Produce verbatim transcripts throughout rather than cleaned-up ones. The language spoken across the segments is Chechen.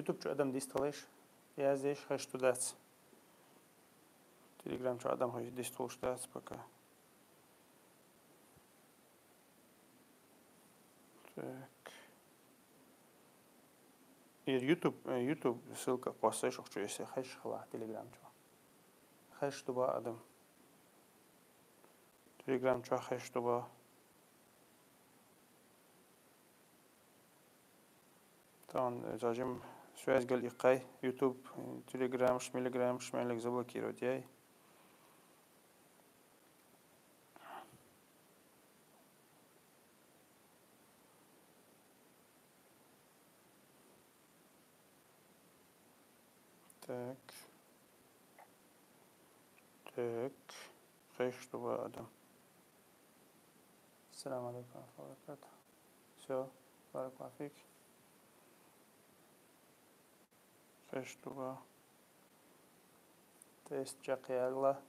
YouTube чу адам дисталаш, яздеш, хеш ту дац. Telegram чу адам хеш дисталаш дац пока. Так. Ир YouTube, э, YouTube ссылка кхоссай шух чу, если хеш хила Telegram чу. Хеш дуба адам. Telegram чу хеш дуба. Тан, э, зажим связь гал иккай. YouTube, э, Telegram, Шмелеграм, Шмелег заблокировать яй. Так. Так. Хеш дуба адам. السلام عليكم ورحمة الله وبركاته. Всё, بارك الله فيك. Хеш дуба. Тест чакъ яла.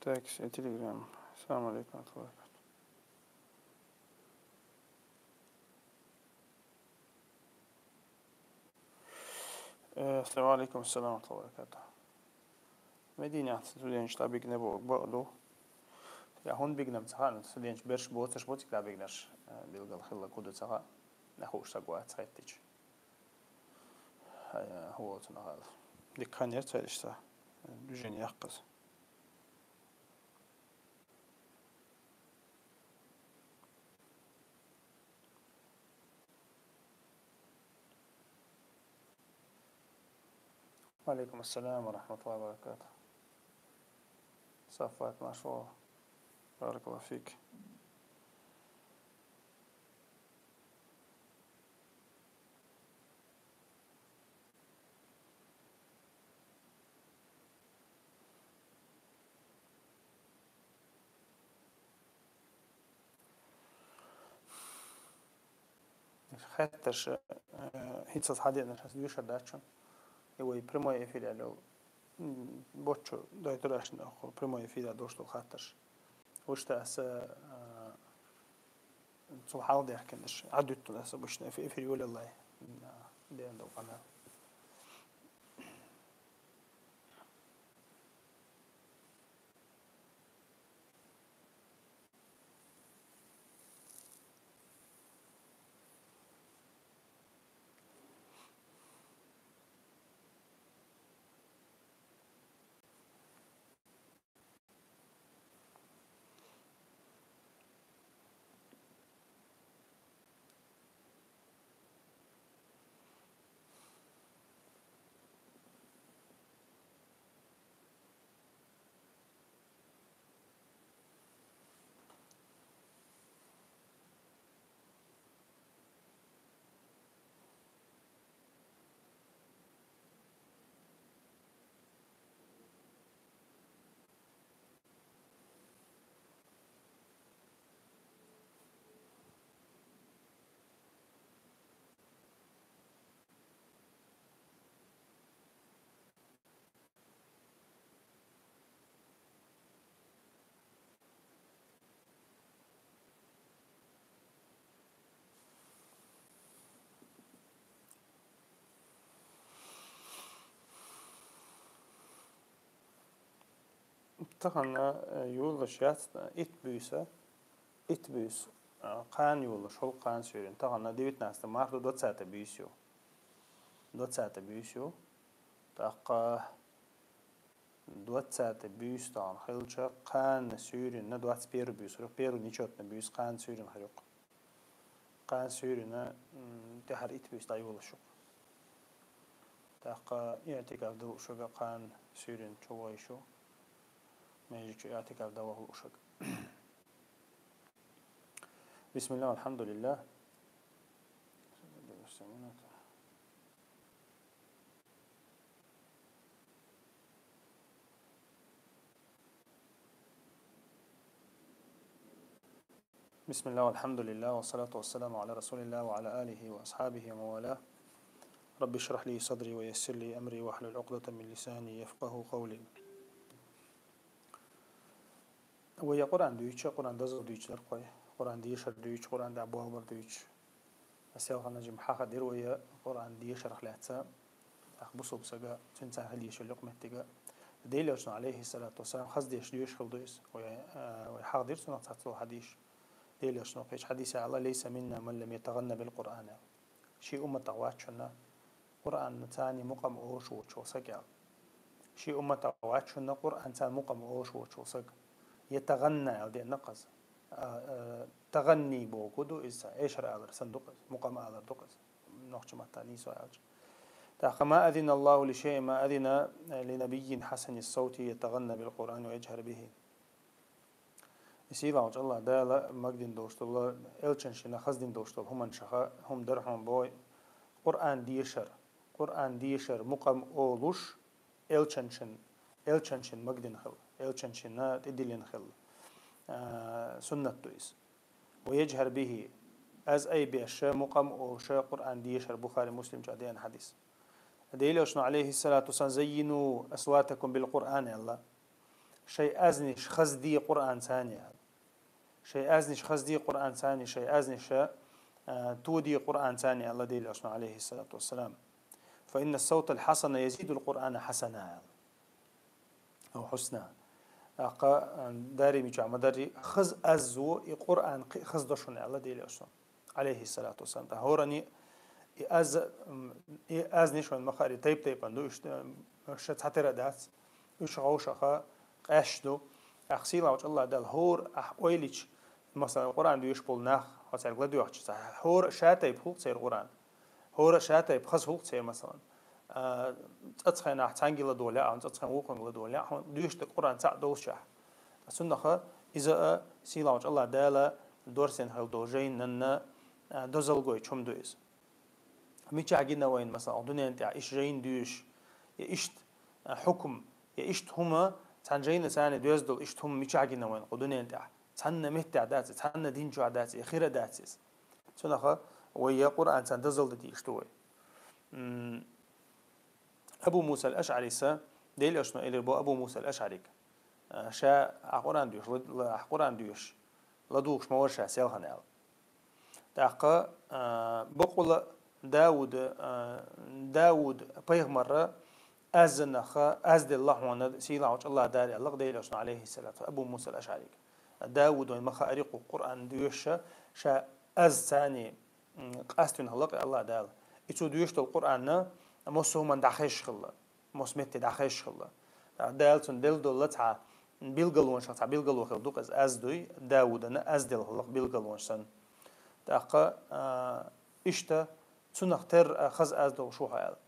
Так, с-, Telegram. السلام عليكم ورحمة الله وبركاته. Э, السلام عليكم، السلام ورحمة الله وبركاته. Мединат, студенташ дӀабигна бо-, бо-, ду. Я хӀун бигнам ца хаьа, студенташ берш боцаш боцик дӀабигнарш, э, билгал хилла куда ца хаьа. Нах уж саг вац хеттич. Э, хӀу волцу нахал. Дикка хан яр цариш ца. Движение яккхаз. وعليكم السلام ورحمة الله وبركاته. صفوات، ما شاء الله. بارك الله فيك. Хаттарш, э, хӀинцалц хьадеанарш ас дуьйшар дац шун. И вай прямой эфир аьлла, м, боччо дайтараш нахуй прямой эфир а дош дол хаттарш. Вуш та аса, э, цул хьалдаьхкинарш. Ӏадуьттун аса обычно эфи-, эфир йолаллай. М, а, деан дол къана. Тахана, э, юллаш яц, э, итт буьйса, итт буьйса, э, кхана юллаш, хӀул кхана суьйрин. Тахана девятнадцатое марта, двадцатое буьйса ю. Двадцатое буьйса ю. ТӀаккха двадцатое буьйса тахана хилча, кхана суьйрин, на двадцать первое буьйса хир юкъ, первый нечётный буьйса кхана суьйрин хир юкъ. Кхана суьйрина, м, тӀехьара итт буьйса дӀайолаш ю. ТӀаккха иӀтикаф дала луушага кхана суьйрин чу вай шу. Межи чу иӀтикаф дала луушага. بسم الله والحمد لله. بسم الله والحمد لله والصلاة والسلام على رسول الله وعلى آله وأصحابه ومن والاه. رب اشرح لي صدري ويسر لي أمري واحلل عقدة من لساني يفقهوا قولي. Вай Къуръан дуьйцу, Къуръан дозал дуьйцу дар кхой. Къуръан дешар дуьйцу, Къуръан дӀа болбар дуьйцу. Селхана жим хьаха дир вай Къуръан дешарах лаьца. Ах бусулба сага, цуьнца хила йиш йолу юкъаметтига. Делошна, алейхиссалату вассалам, хаза деш доьшуш хила ду иза. Вай, а, вай хьахдира цунах цхьацца долу хьадийш. Делошна кхечу хьадийса аьлла: «Лейса минна ман лам ятагӀанна бил Къуръан», аьлла. Ши умматах вац шуна Къуръанна царний мукъам олуш воцуш волу саг аьлла. Ши умматах вац шуна Къуръан царний мукъам олуш воцуш волу саг. ЯтагӀанна аьлла деана кхаза. А, а, тагӀанни боху ду иза, эшар алар сан ду кхаза, мукъам алар ду кхаза. Нохча матта нийсо аьлча. ТӀаккха: «Ма азина Аллаху ли шайъин, ма азина ли набиййин хьасани саути ятагӀанна бил Къуръани ва яджхар бихи». И сийлахьчу Аллах Дала магадина долуш долу, элчаншина хаздина долуш долу хӀуманашха хӀума дара хьуна бой, Къуръан дешар, Къуръан дешар мукъам олуш, элчаншин, элчаншин магадина хила, элчаншина тӀедиллина хила, а, суннат ду иза. «Ва яджхар бихи», аз ай беш, мукъам олуш Къуръан дешар, Бухари, Муслим чу деана хьадис. Делошна, алейхиссалату вассалам: «Заййину асватакум бил Къуръан», аьлла. Шайн аьзнаш хазде Къуръан царний аьлла. Шайн аьзнаш хазде Къуръан царний, шайн аьзнаш, а, тоде Къуръан царний аьлла Делошна, алейхиссалату вассалам. «Фа инна саутал хьасана язидул Къуръана хьасана», аьлла. Ау хьусна. ТӀаккха, а, дарий мичахь ма дарий, хаза аз ву, и Къуръан кхин а хаза до шуна аьлла Делошна, алейхиссалату вассалам. ТӀаккха хӀорани и аз, м, и азнаш вайн ма хаьара тайп-тайпана ду, уьш, м, ша цхьатера дац. Уьш ховшаха къаьсташ ду. ТӀаккха сийлахьчу Аллах Дала хӀора ахь ойлича, масала, Къуръан доьшуш болу нах, хьо цаьрга ладоьгӀча, цхьа хӀора ша тайпа хӀуллакх церан Къуръан. ХӀора ша тайпа хаза хӀуллакх церан, масала. А, цӀацхьайнахь цхьаьнгге ладогӀа лаьа хьуна, цӀацхьайна вукхунга ладогӀа лаьа хьуна, доьшуш дерг Къуръан цхьаъ долчохь. Цуннаха иза а сийлахьчу Аллах Дала дорсина хила долу жайнанна, а, дозалла гойтуш хӀума ду иза. Мичахь гина вайна, масала, кху дуьненна тӀехь иштта жайна доьшуш, я иштта, а, хьукум, я иштта хӀума, цхьана жайна царна доьзна долу иштта хӀума мичахь гина вайна кху дуьненна тӀехь? Цхьанна меттехь дац иза, цхьанна дин чохь дац иза, я хир а дац иза. Цунах вай я Къуръан царна дозалла дан дийш ду вай. М, Абу Муса ал-АшӀарис, Делошна элира бо Абу Муса ал-АшӀариг. А, ша ахь Къуръан доьшуш, ла-, ла-, ахь Къуръан доьшуш, ладугӀуш ма вара ша селхана аьлла. ТӀаккха, а, бакъволу Дауд, а, Дауд пайхамара аззанах аз делла хьуна сийлахьчу Аллах Дала аьлла Делошна, алейхиссалату, Абу Муса ал-АшӀариг. Дауд вайн ма хаьара кху Къуръан доьшуш, ша аз царний, м, къастийна хилла-кх Аллах Дала. И цо доьшуш долу Къуръан массо а хӀуманна дӀахезаш хилла, массо а метте дӀахезаш хилла. Дала цунна делла долу цхьа билгалонех цхьа билгало хилла ду-кх иза, аз дуй, Даудана аз делла хилла-кх билгалонаш санна. ТӀаккха, а, иштта цунах терра а хаза аз долуш ву хьо аьлла.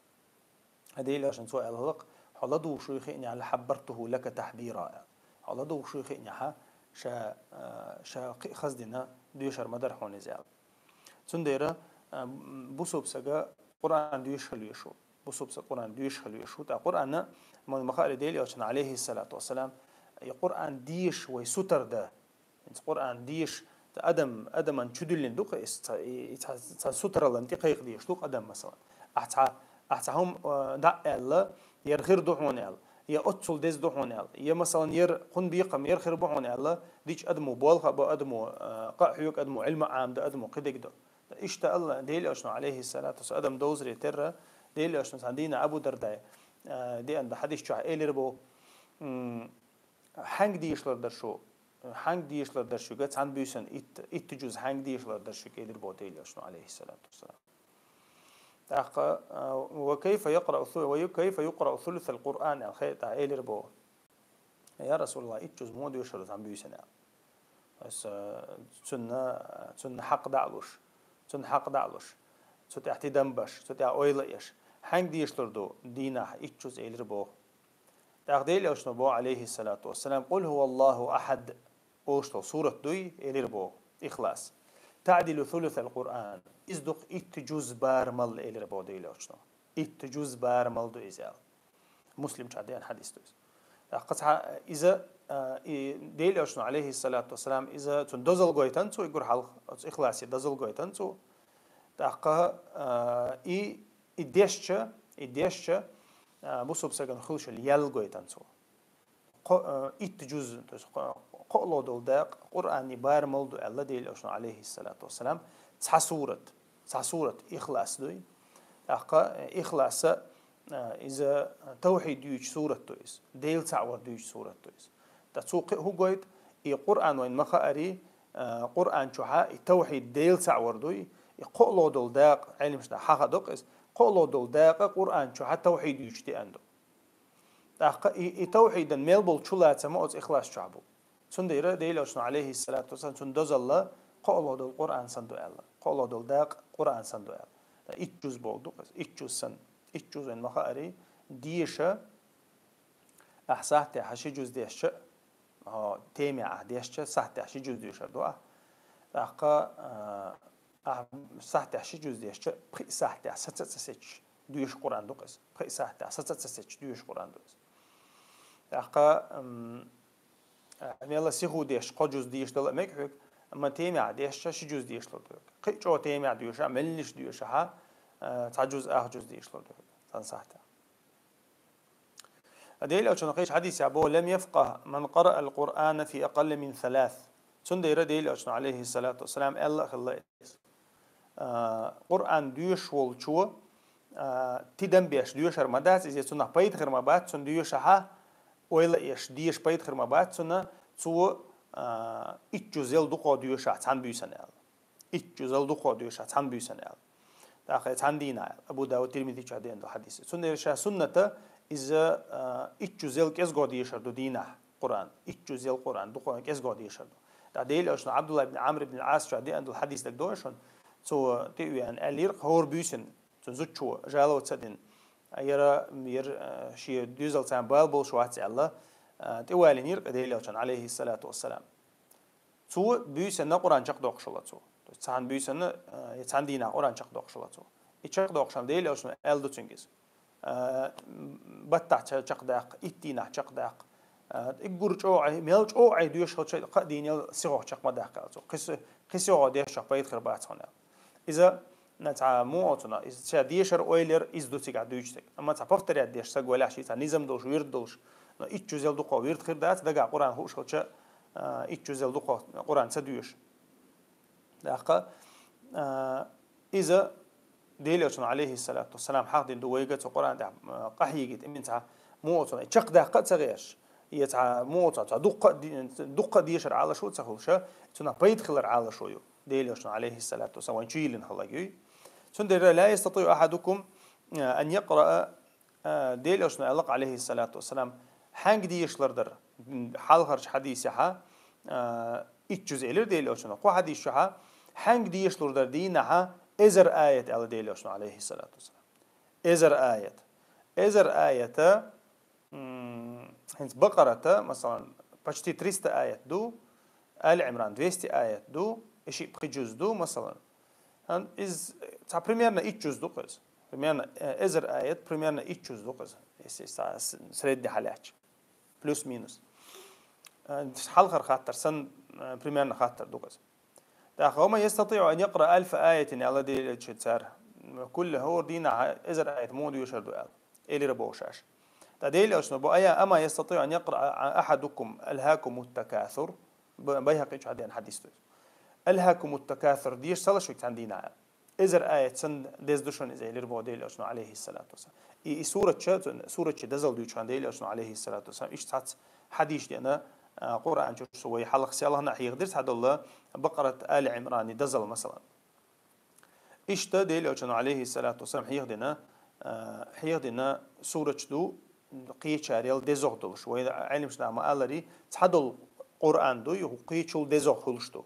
Делошна цо аьлла хилла-кх: «Хьо ладугӀуш вуй хиънехь, лахьаббартуху лака тахьбира», аьлла. Хьо ладугӀуш вуй хиънехь, ша, а, ша кхин а хаздина доьшур ма дара хьуна иза аьлла. Цундела, а, бусулба сага Къуръан доьшуш хила везаш ву. Бусулба сага Къуръан доьшуш хила везаш ву. ТӀаккха Къуръан, ма хаьара Делошна, алейхиссалату вассалам, и Къуръан дешаш вай сутара дан. ХӀинца Къуръан дешаш, ца адам, адаман чу дуьллина ду-кх иза, ца, и, и ца, ца сутараллан тӀе кхайкха дезаш ду-кх адам, масала. Ахь цхьа, ахь цхьа хӀума, а, дӀа а аьлла, яра хир ду хьуна аьлла, я оццул деза ду хьуна аьлла, я, масала, яра кхунна бекхам, яра хир бу хьуна аьлла, дича адамо болх а бо, адамо, а, къа а хьоьгу, адамо Ӏилма Ӏамадо, адамо кхидерг до. Иштта аьлла Делошна, алейхиссалату вассалам, адам довзаре терра, Делошна цхьана дийнахь Абу Дардай, а, деана ду хьадис чохь элира бо, м, хьаьнга дешалур дара шу, хьаьнга дешалур дара шуьга цхьана буьйсанна итт, итт жуз хьаьнга дешалур дара шуьга, элира бо Делошна, алейхиссалату вассалам. ТӀаккха, а, «Ва кайфа якърау су-, ва ю-, кайфа юкърау сулусал Къуръан?» аьлла, хе-, тӀаккха элира бо: «Я Расулаллах, итт жуз муха доьшур ду цхьана буьйсанна?» аьлла. Аса, цунна, цунна хьакъ дӀа а луш, цунна хьакъ дӀа а луш, цу тӀехь тидам беш, цу тӀехь ойла а еш, хьаьнга дешалур ду дийнахь итт жуз, элира бо. ТӀаккха Делошна бо, алейхиссалату вассалам: «Къул хӀува Аллаху ахьад», олуш долу сурат дуй, элира бо, Ихлас. «Таъдилу сулусал Къуръан». Иза ду-кх итт жуз барамал, элира бо Делошна. Итт жуз барамал ду иза аьлла. Муслим чохь деана хьадис ду иза. ТӀаккха цхьа иза А, и Дела Элчано, алейхиссалату вассалам, иза цун дозал гойтан цо, и гур хьалха, оцу ихласе дозал гойтан цо. ТӀаккха, а, и, и дешча, и дешча, а, бусуб саган хилшал ял гойтан цо. Кхо-, а, итт жуз, то есть кхо-, кхоъло долу дакъа Къуръанан барамал ду аьлла Дела Элчано, алейхиссалату вассалам, цхьа сурат, цхьа сурат Ихлас дуй. ТӀаккха, э, Ихласа, а, иза тавхьид дуьйцу сурат ду иза, Дела цхьаъ вар дуьйцу сурат ду иза. Ткъа цо кхин хӀу гойту, и Къуръан вайн ма хаари, а, Къуръан чохьа и тавхьид Дела цхьаъ вар дуй, и кхоъло долу дакъа, Ӏелимаш да хьаха докъ иза, кхоъло долу дакъа Къуръан чохьа тавхьид дуьйцу деан ду. ТӀаккха и, и тавхьидан мел болу чулацам оцу Ихлас чохь бу. Цундела Дела Элчано, алейхиссалату вассалам, цун дозалла кхоъло долу Къуръан сан ду аьлла. Кхоъло долу дакъа Къуръан сан ду аьлла. Ткъа итт жуз болу ду, итт жуз сан, итт жуз вайн ма хаари, деша, ахь сахьтехьа ши жуз дешча, хьо темехь ахь дешча, сахьтехь ши жуз дешар ду ахь. ТӀаккха, а, ахь сахьтехь ши жуз дешча, пхи сахьтехь саца ца сецча, доьшу Къуръан ду-кх иза. Пхи сахьтехь саца ца сецча, доьшу Къуръан ду иза. ТӀаккха, м, а, мелла сиху дешча, кхо жуз дешдала а мега хьоьга, амма темехь дешча, ши жуз дешалур ду хьоьга. Кхин а чӀогӀа темехь доьшахь, меллиш доьшахьа, а, цхьа жуз, ах жуз дешалур ду хьоьга, цхьана сахьтехь. Дела Элчано кхечу хьадисехь боху: «Лам яфкъахь ман къараа ал-Къуръана фи акъалли мин салас». Цундела Дела Элчано, алейхиссалату вассалам, аьлла а хилла иза. А, Къуръан доьшуш волчо, а, тидам беш доьшар ма дац, иза цунах пайда хир ма бац, цунна доьшахьа, ойла еш, деша пайда хир ма бац цунна, цо, а, итт жузел дукхо доьшахь цхьана буьйсанна аьлла. Итт жузал дукхо доьшахь цхьана буьйсанна аьлла. ТӀаккха цхьана дийнахь аьлла. Абу Давуд, Тирмизи чохь деана ду хьадис. Цундела ша сунната иза, а, итт жузел кӀезго дешар ду дийнахь Къуръан. Итт жузел Къуръан дукхо кӀезго дешар ду. ТӀаккха Дела Элчано Абдулла ибн Амр ибн Ас чохь деана долу хьадис дагадогӀу шуна. Цо тӀе а веана аьллера, хӀора буьйсанна, цуьнан зудчо жалоба ца дина. Яра, яра, а, шен доьзалца бала болуш вац аьлла, а, тӀе валийнера Дела Элчано, алейхиссалату вассалам. Цо буьйсанна Къуръан чекхдоккхуш хилла цо. То есть цхьана буьйсанна, э, я цхьана дийнахь Къуръан чекхдоккхуш хилла цо. И чекхдоккхуш хилла Дела Элчано аьлла ду цуьнга иза. Э, баттахь ча-, чекхдаккха, итт дийнахь чекхдаккха. Э, и гур чӀогӀа, мел чӀогӀа доьшуш хилча, кхаа дийнал сихох чекх ма даккха аьлла цо. Кхин сихо дешча пайда хир бац хьуна аьлла. Иза, на, цхьа муха оцуна, иза ша дешар ойла яр, иза ду цигахь дуьйцу дерг. Амма цхьа повторять деш саг валахь, ший цхьа низам долуш, вирд долуш, но итт жузел дукхо вирд хир дац, дагахь Къуръан хууш хилча, а, итт жузел дукхо Къуръан ца доьшу. ТӀаккха, а, иза Дела Элчано, алейхиссалату вассалам, хьахдина ду вайга цу Къуръан тӀехь, а, къахьегийта, имин цхьа муха оцуна, чекхдаккха а ца гӀерташ, я цхьа муха оцуна, цхьа дуккха а ди-, дуккха а дешар Ӏалашо а ца хуьлуша, цунах пайда хилар Ӏалашо ю. Дела Элчано, алейхиссалату вассалам, вайн чу йиллина хилла ю. Цундела ла ястатиъу ахьадукум, а, ан якъраа, а, Дела Элчано аьлла-кх, алейхиссалату вассалам, хьаьнга дешалур дара, м, хьалхарчу хьадисехьа, а, итт жуз элира Дела Элчано, кху хьадис чохьа, хьаьнга дешалур дара дийнахьа эзар аят аьлла Дела Элчано, алейхиссалату вассалам. Эзар аят. Эзар аята, м, хӀинца Бакъарата, масалан, почти триста аят ду, Али Имран двести аят ду, и шиъ пхи жуз ду, масалан. Ан-, из цхьа примерно итт жуз ду-кх иза. Примерно, э, эзар аят, примерно итт жуз ду-кх иза. Если цхьа с-, средний хьалаьцча. Плюс-минус. Э, хьалхара хаттар санна, э, примерно хаттар ду-кх иза. ТӀаккха: «Ва ман ястатиъу ан якъраа альфа аятин», аьлла Дела Элчано цара. Кулла, хӀора дийнахь эзар аят муха доьшур ду аьлла. Элира боху шаьш. ТӀаккха Дела Элчано бо: «Ая, ама ястатиъу ан якъраа ахьадукум алхакумут такасур». Б-, Байхьакъи чохь деана хьадис ду иза. «Алхакумут такасур» деша ца луш вуьгу цхьана дийнахь аьлла. Эзар аят санна деза ду шуна иза, элира боху Дела Элчано, алейхиссалату вассалам. И, и сурат ча, цу-, сурат ча дазал дуьйцу хьуна Дела Элчано, алейхиссалату вассалам. Иштта цхьацца хьадис деана, а, Къуръан чу со вай хьалха селхана а хьехадира цхьадолла Бакъарат, Али Имрани дазал, масалан. Иштта Дела Элчано, алейхиссалату вассалам, хьехадина, а, хьехадина сурат ду, кхечарел дезох долуш. Вай Ӏелимаш наха ма-аллара, цхьадолу Къуръан ду, юха кхечул дезох хуьлуш ду.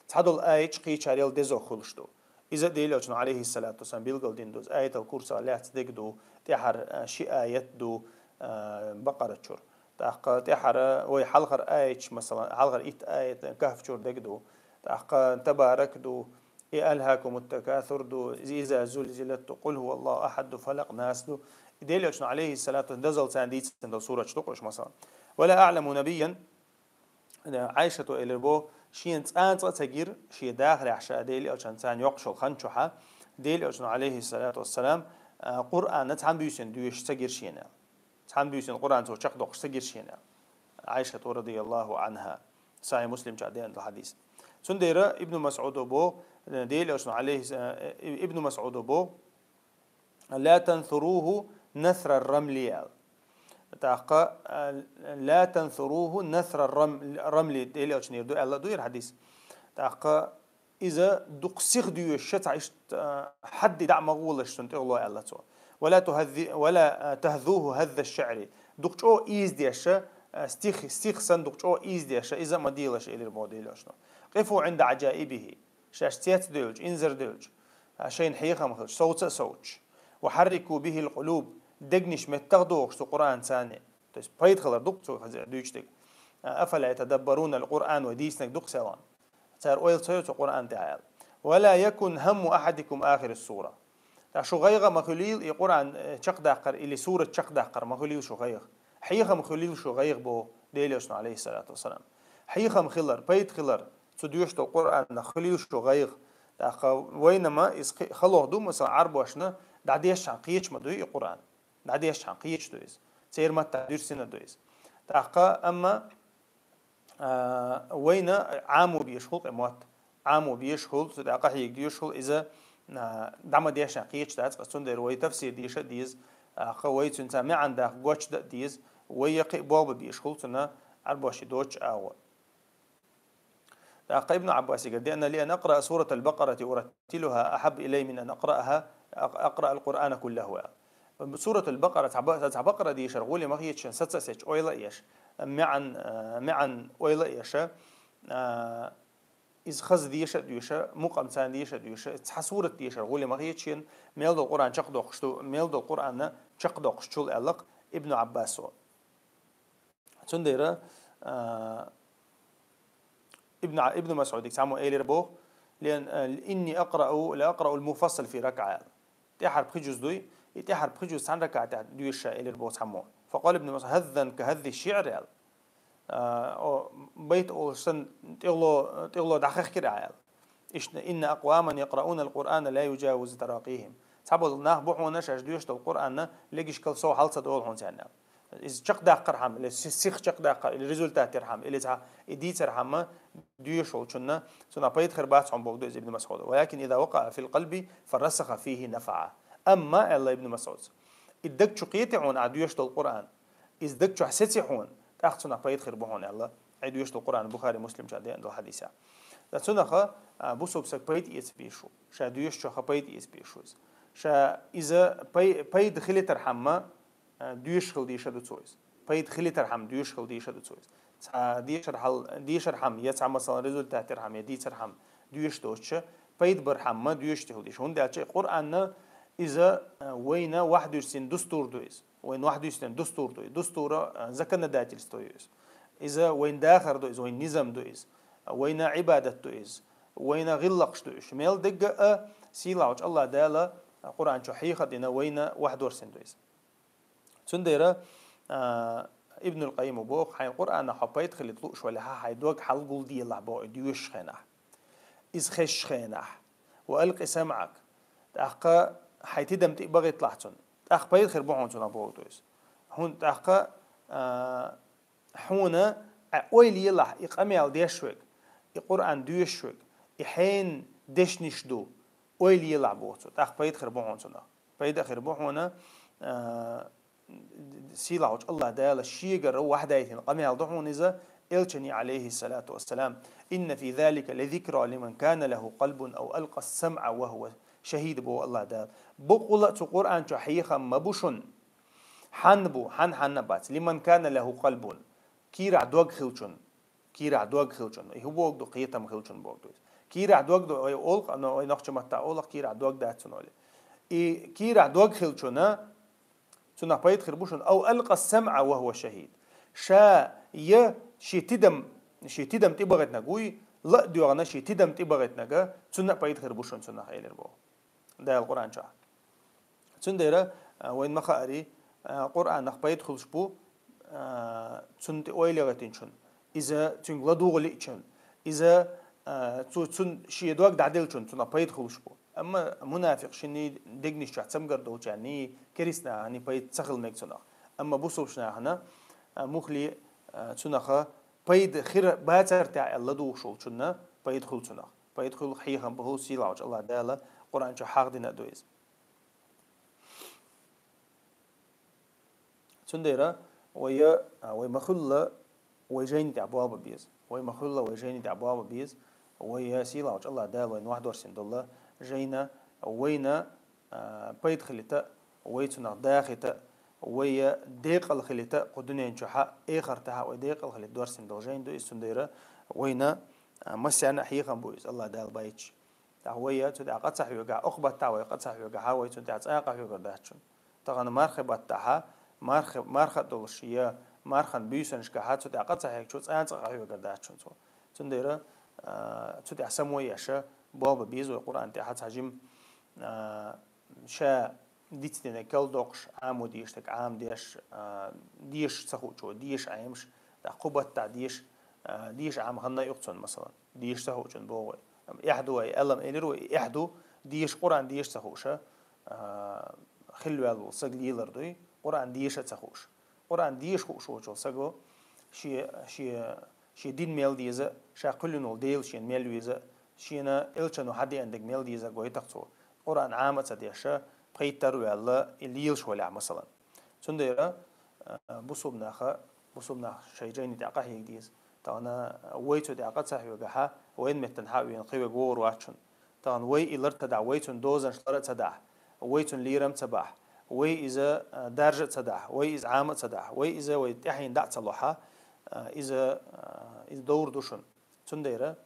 Цхьадолу аяташ кхечарел дезох хуьлуш ду. Иза Дела Элчано, алейхиссалату вассалам, билгалдина ду. Аятал Курса лаьцна дерг ду, тӀаьхьара, а, ши аят ду, а, Бакъара чура. ТӀаккха тӀаьхьара вай хьалхара аяташ, масалан, хьалхара итт аят Кахф чура дерг ду. ТӀаккха Табарак ду, и «Алхакумут такасур» ду, «Иза зулзилат» ду, «Къул хӀува Аллаху ахьад» ду, «Фалакъ», «Нас» ду. И Дела Элчано, алейхиссалату вассалам, дазал царна дийцина долу сурат ду-кх уьш, масалан. «Ва ла аъламу набийян», Ӏайшата элира бо, шена цкъа а ца гира, шен дахарехь ша Делан Элчанца йоккхуш йолу хан чохь, Делан Элчано, алейхиссалату вассалам, а, Къуръан цхьана буьйсанна доьшуш ца гира шена. Цхьана буьйсанна Къуръан цо чекхдоккхуш ца гира шена. Ӏайшата, радияллаху анха, Сахьихь Муслим чохь деана долу хьадис. Цундела Ибн Масъудо бо, Делан Элчано, алейхи, Ибн Масъудо бо, «Ла тансуруху насра рамли», аьлла. ТӀаккха, «Ла тансуруху насра рам-, рамли», Делан Элчанера ду аьлла ду хӀара хьадис. ТӀаккха иза дукха сиха доьшуш ца иштта, хьадди дӀа а ма гӀолаш цунна тӀехула аьлла цо. «Ва ла тухаззи-, ва ла, а, тахзуху хазза шаъри». Дукха чӀогӀа ийза деш, а, стих, стих санна дукха чӀогӀа ийза деш, иза а ма делаш, элира бо Делан Элчано. «Къифу Ӏинда Ӏажаибихи». Шаьш цецдевлча, инзар девлча, а, шайна хьехам хилча, совца а совцуш. «Ва хьаррику бихил къулуб», дегнаш меттах дохуш цу Къуръанца. То есть пайда хилар ду-кх цо хаза дуьйцу дерг. «Афала ятадаббарунал Къуръан», вай дийцинарг ду-кх селхана. Цара ойла ца йо цу Къуръан тӀехь аьлла. «Ва ла якун хӀамму ахьадикум ахиру сура». ТӀаккха шу гӀайгӀа а ма хуьлийла и Къуръан, э, чекхдаккхар или сурат чекхдаккхар ма хуьлийла шу гӀайгӀа. Хьехам хуьлийла шу гӀайгӀа бо Делан Элчано, алейхиссалату вассалам. Хьехам хилар, пайда хилар, цу доьшуш долу Къуръанах хуьлийла шу гӀайгӀа. ТӀаккха вайна ма иза кхи-, халох ду, масала, Ӏарбошна дӀадешчхьана кхечу ма дуй и Къуръан. ДӀадешчхьана кхечу ду иза. Церан маттахь дуьрсина ду иза. ТӀаккха, амма, а, вайна Ӏамо безаш хуьлу кхин мотт. Ӏамо безаш хуьлу, цу тӀе къахьега дезаш хуьлу, иза, а, дӀа ма дешчхьана кхечу дац, ткъа цундела вай тафсир деша а деза, а, кха вай цуьнца маьӀна даха гочдан а деза, вай я кхин а болх бан безаш хуьлу цунна Ӏарбоша доцучу агӀор. ТӀаккха Ибн Ӏаббасигара деана: «Ли ан акъраъа суратал Бакъарати ураттилуха ахьаббу илайя мин ан акъраъаха, акъраъал Къуръана куллаху», аьлла. Суратул Бакъара, цхьа ба-, цхьа Бакъара дешар гӀоле ма хеташ, саца а сецча, ойла а еш, маьӀна, а, маьӀна ойла а еш, а, иза хаза деша а доьша, мукъамца деша а доьша, цхьа сурат дешар гӀоле ма хеташ, мел долу Къуръан чекхдоккхуш ду, мел долу Къуръанна чекхдоккхуш чул аьлла-кх Ибн Ӏаббасо. Цундела, а, Ибн, Ибн Масъудига цхьаммо элира боху: «Лен, а, инни акърау, ла акъраул муфассал фи ракъа», аьлла. ТӀаьхьара пхи жуз дуй, и тӀаьхьара пхи жуз цхьана ракаӀатехь доьшу ша, элира боху цхьаммо. Факъала Ибн Масъуд: «Хаззан ка хаззи шиър», аьлла. А, о, байт олуш санна, тӀехула, тӀехула дӀахахкира ахьа, аьлла. Иштта: «Инна акъваман якъраунал Къуръана ла южавизу таракъихим». Цхьаболу нах бу хьуна шаьш доьшуш долу Къуръанна легашкал сов хьал ца долу хьуна царна. Иза чекхдаккхархьама, или си-, сиха чекхдаккхар, или результат ярхьама, или цхьа и дийцархьама доьшуш волчунна, цунах пайда хир бац хьуна боху ду иза Ибн Масъуда. «Валакин иза вакъаа фил къалби фарасаха фихи нафаа». Амма, аьлла Ибн Масъуда, и даг чу кхете хьуна ахьа доьшуш долу Къуръан, иза даг чохь сеци хьуна, тӀаккха цунах пайда хир бу хьуна, аьлла, хьайн доьшуш долу Къуръан Бухари, Муслим чохь деана долу хьадисехь. Ткъа цунах, а, бусалба саг пайда эца безаш ву. Ша доьшучух пайда эца безаш ву иза. Ша иза пай-, пайда хилийтархьама, а, доьшуш хила дийша ду цо иза. Пайда хилийтархьама доьшуш хила дийша ду цо иза. Цхьа дешархьал-, дешархьама, я цхьа, масалан, результат ярхьама, я дийцархьама доьшуш доцуша, пайда бархьама доьшуш тӀехула дийша. ХӀунда аьлча Къуръанна иза, а, вайна вахьдуьйсина дустур ду иза. Вайн вахьдуьйсина дустур ду. Дустура, а, законодательство ю иза. Иза вайн дахар ду иза, вайн низам ду иза. Вайна Ӏибадат ду иза. Вайна гӀиллакхаш ду иза. Мел дегга а сийлахьчу Аллах Дала Къуръан чу хьеха а дина, вайна вахьдорсина ду иза. Цундела, а, Ибнул Къаййима боху: «Хьайн Къуръанах хьо пайда хилийта лууш валахь, хьайн дог хьал гулделахь», боху, и доьшуш хенахь, иза хезаш хенахь. «Ва алкъи самъак». ТӀаккха хьайн тидам тӀе а багӀийталахь цунна. ТӀаккха пайда хир бу хьуна цунах боху иза. ХӀунда тӀаккха, а, хьуна, а, ойла елахь, и къамел деш верг, и Къуръан доьшуш верг, и хьенан дешнаш ду, ойла елахь боху цо. ТӀаккха пайда хир бу хьуна цунах. Пайда а хир бу хьуна, а, сийлахьчу Аллах Дала шегара вахьдайтина къамел ду хьуна иза, Элчане, алейхиссалату вассалам: «Инна фи залика ла зикра лиман кана лаху къалбун ав алкъас самъа ва хува шахид», боху Аллах Дала. Бакъволу а цу Къуръан чу хьехам ма бу шуна. Хьанна бу, хьан-, хьанна а бац. «Лиман кана лаху къалбун». Кийрахь дог хилчун. Кийрахь дог хилчун. И хӀун боху ду, кхетам хилчун боху ду иза. Кийрахь дог ду, ой, олу-кх, но ой, нохча маттахь олу-кх, кийрахь дог дац цунна олий. И кийрахь дог хилчунна, цунах пайда хир бу шуна, «ав алкъас самъа ва хува шахид». Ша я шен тидам, шен тидам тӀебагӀийтинарг вуй, ла а доьгӀна шен тидам тӀебагӀийтинарг, цунна а пайда хир бу шуна цунах, элира боху Дала Къуръан чохь. Цундела, а, вайн ма хаарий, а, Къуръанах пайда хуьлуш бу, а, цунна тӀе ойла яхийтинчун, Иза цуьнга ладугӀа лиъчун, иза, а, цу-, цун шен дог дӀаделлачун цунах пайда хуьлуш бу. Амма мунафикъ шинний дегнаш чохь цамгар долчарний, керистанаханий пайда ца хила мега цунах. Амма бусулбачу нахана, а, мухли, а, цунаха пайда хир бацар тӀехь аьлла ладугӀуш волчунна пайда хуьлу цунах. Пайда хуьлу хьехам бу хӀу сийлахьчу Аллах Дала Къуръан чу хьахдина а ду иза. Цундела вай, а, вай ма-хуьллу, вай жайна тӀехь болх бан беза. Вай ма-хуьллу, вай жайна тӀехь болх бан беза. Вай сийлахьчу Аллах Дала вайна вахдорсина долу жайна, вайна, а, пайда хилийта, вай цунах дахийта, вай декъала хилийта, кху дуьнен чохь а, эхартахь а вай декъала хилийта дорсина долу жайна ду иза. Цундела вайна, а, массарна а хьехам бу иза, Аллах Дала байташ. ТӀаккха вай цу тӀехь къа ца хьоьгахь, окху баттахь вай къа ца хьоьгахь, вай цу тӀехь цкъа а къа хьоьгур дац шуна. Тахана мархи баттахь, мархи, марха а долуш, я мархан буьйсанашкахь цу тӀехь къа ца хьегча, цкъа а цкъа къа хьоьгур дац шуна цо. Цундела, а, цу тӀехь само еш, болх бан беза вай Къуръан тӀехь цхьа жима, а, ша дицдинарг калдоккхуш, Ӏамо дезаш дерг Ӏамадеш, а, дезаш ца хуучо дезаш Ӏемаш, тӀаккха кху баттахь дезаш, а, дезаш Ӏама ханна а ю-кх цунна, масалан. Дезаш ца хуучунна боху вай. Эхь ду вай, аьлла-м элира вай, эхь ду, дезаш, Къуръан дезаш ца хууш, а, хилла ваьлла волу саг лелар дуй, Къуръан дезаш а ца хууш. Къуръан дезаш хууш волчу саго шен, шен, шен дин мел деза, ша кхоьллина волу Дела шена мел веза, шена элчано хьадеана дерг мел деза гойту-кх цо. Къуръан Ӏама а ца деш, пхийттара а ваьлла, и лелаш валахь, масалан. Цундела, а, бусулба наха, бусулба нах шайн жайни тӀехь къахьега деза. Тахана вай цу тӀехь къа ца хьоьгахь, вайна меттана хьа а вена, кхин верг вогӀур вац шуна. Тахана вай и лар ца дахь, вай цуьнан дозанаш лар а ца дахь, вай цуьнан лерам а ца бахь, вай иза, а, даржа а ца дахь, вай иза Ӏама а ца дахь, вай иза вай тӀаьхьенна дӀа а ца лохь, а, иза, а, иза довр ду шуна. Цундела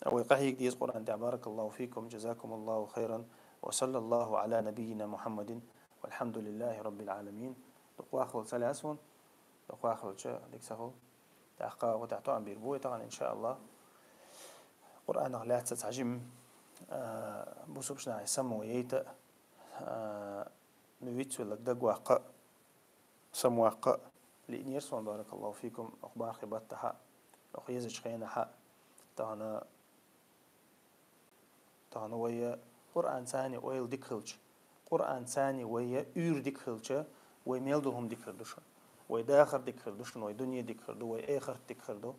вай къахьега деза Къуръан тӀехь. بارك الله فيكم، جزاكم الله خيرا، وصلى الله على نبينا محمد، والحمد لله رب العالمين. Дукха вахвала ца лаьа суна, дукха вахвалча дика ца хуьлу. ТӀаккха вай тӀехь тоам бийр бу вай тахана, иншааллах. Къуръанах лаьцна цхьа жима, а, бусулбачу нахе само яйта, а, вицвелларг дагаваккха а, самаваккха а лиънера суна, بارك الله فيكم, окху мархи баттахь а, окху езачу хенахь а. Тахана, тахана вай Къуръан царна ойла дика хилча, Къуръан царна вай уьйр дика хилча, вай мел долу хӀума дика хир ду шуна. Вай дахар дика хир ду шуна, вай дуьне дика хир ду, вай эхарт дика хир ду,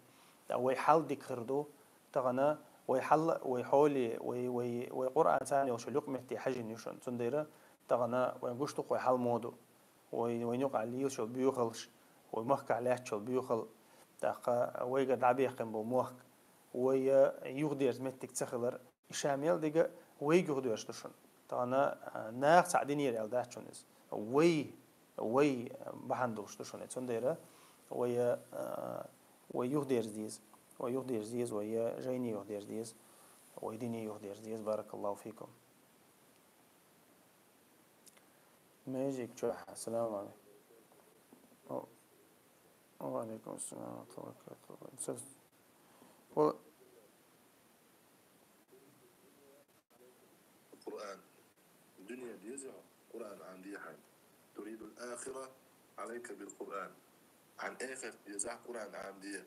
ткъа вай хьал дика хир ду. Тахана вай хьал, вай хьоли, вай, вай, вай Къуръан царна йолчу юкъаметте хьаьжжина ю шуна. Цундела тахана вайн гуш ду-кх вай хьал муха ду. Вай, вайна юкъахь лелаш йолу боьхалш, вай махкахь лаьтташ йолу боьхал, тӀаккха вайгара дӀабаьккхина болу мохк, вай, а, юхадерза меттиг ца хилар, и ша мел дерг а вайга юхадоьрзуш ду шуна. Тахана, а, наха цхьаъ динера аьлла дац шуна иза. Вай, вай бахьана долуш ду шуна. Цундела вай, а, вай юхадерза деза. Вай юхадерза деза, вай жайни юхадерза деза, вай дини юхадерза деза. بارك الله فيكم. Межик чохь. Ассаламу алейкум. О, ва алейкум ассалам ва рахматуллахи ва баракатуху. Ва- Къуръан. Дуьне деза хьо, Къуръан Ӏамаде хьайна. تريد الآخرة، عليك بالقرآن. Хьайна эхарт дезахь, Къуръан Ӏамаде.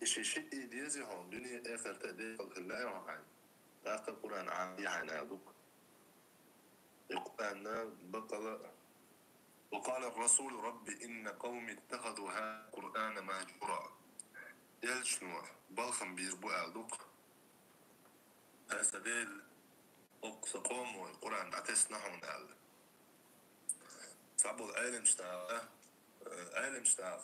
И ши шиъ деза хьо, дуьне а, эхарт а декъала хила лаьа хьо хьайна. ТӀаккха Къуръан Ӏамаде хьайна аьлла ду-кх. И Къуръан бакъала. وقال الرسول رب إن قومي اتخذوا هذا القرآن مهجورا. Элчано балхам бийр бу аьлла ду-кх. Аса Дела, окху сан къомо Къуръан дӀатесна хьуна аьлла. Цхьаболу Ӏеламчу наха, э, Ӏеламчу наха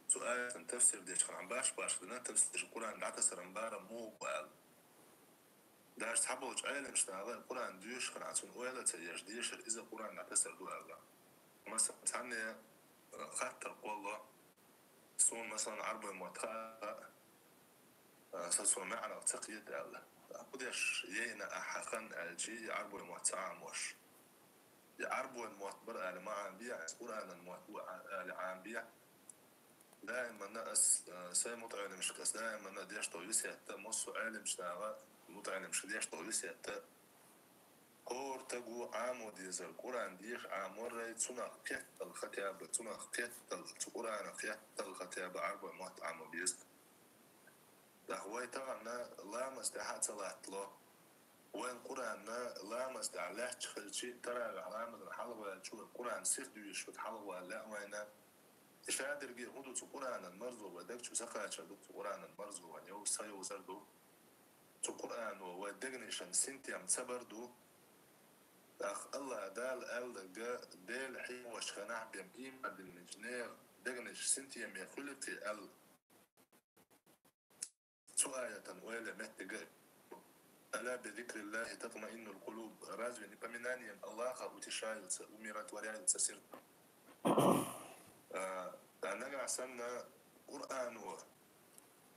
цу аятан тафсир дечу хана баш-баш дина тафсир, Къуръан дӀатасаран барам муха бу аьлла. Даже цхьаболчу Ӏеламчу наха Къуръан доьшуш хилахь, цунна ойла а ца еш, дешар иза Къуръан дӀатасар ду аьлла. Масала, цхьанне, э, хаттар кхолло, суна, масала, Ӏарбойн мотт хаьа, э, сан цо маьӀарах ца кхета аьлла. ХӀун деш яйна ахьа хан аьлча, и Ӏарбойн мотт ца Ӏамош. И Ӏарбойн мотт бара аьлла ма Ӏамабе, аса Къуръанан мотт бу аьлла Ӏамабе. Даиманна ас, э, сайн мутаӀеламашка ас даиманна деш долу весет а, массо а Ӏеламчу наха мутаӀеламашка деш долу весет а, хӀора стага Ӏамо дезар, Къуръан деша Ӏаморрай, цунах кхеттал хатаба, цунах кхеттал, цу Къуръанах кхеттал хатаба Ӏарбойн мотт Ӏамо беза. ТӀаккха вай тахана ламаз тӀехьа а ца латтало. Вайн Къуръан ламаз тӀехьа лаьтташ хилча, таравихь ламазан хьалхаваьлча, вай Къуръан сиха доьшуш хьалхавала лаьа вайна. И шадерриге хӀун ду цу Къуръанан марзо, вай даг чу ца кхачар ду цу Къуръанан марзо, вайна йовза ца йовзар ду. Цу Къуръано вай дегнашан синтем ца бар ду. ТӀаккха АллахӀ Дала аьлларг, Дела хьехош хенахь бен ийман диллинчу нехан дегнаш синтеме хуьлу-кх аьлла. Цу аятан ойла меттига: «Ала би зикриллахи татмаиннуль кулуб». Разве не поминанием Аллаха утешаются, умиротворяются сердца? А, а нагахь санна Къуръано,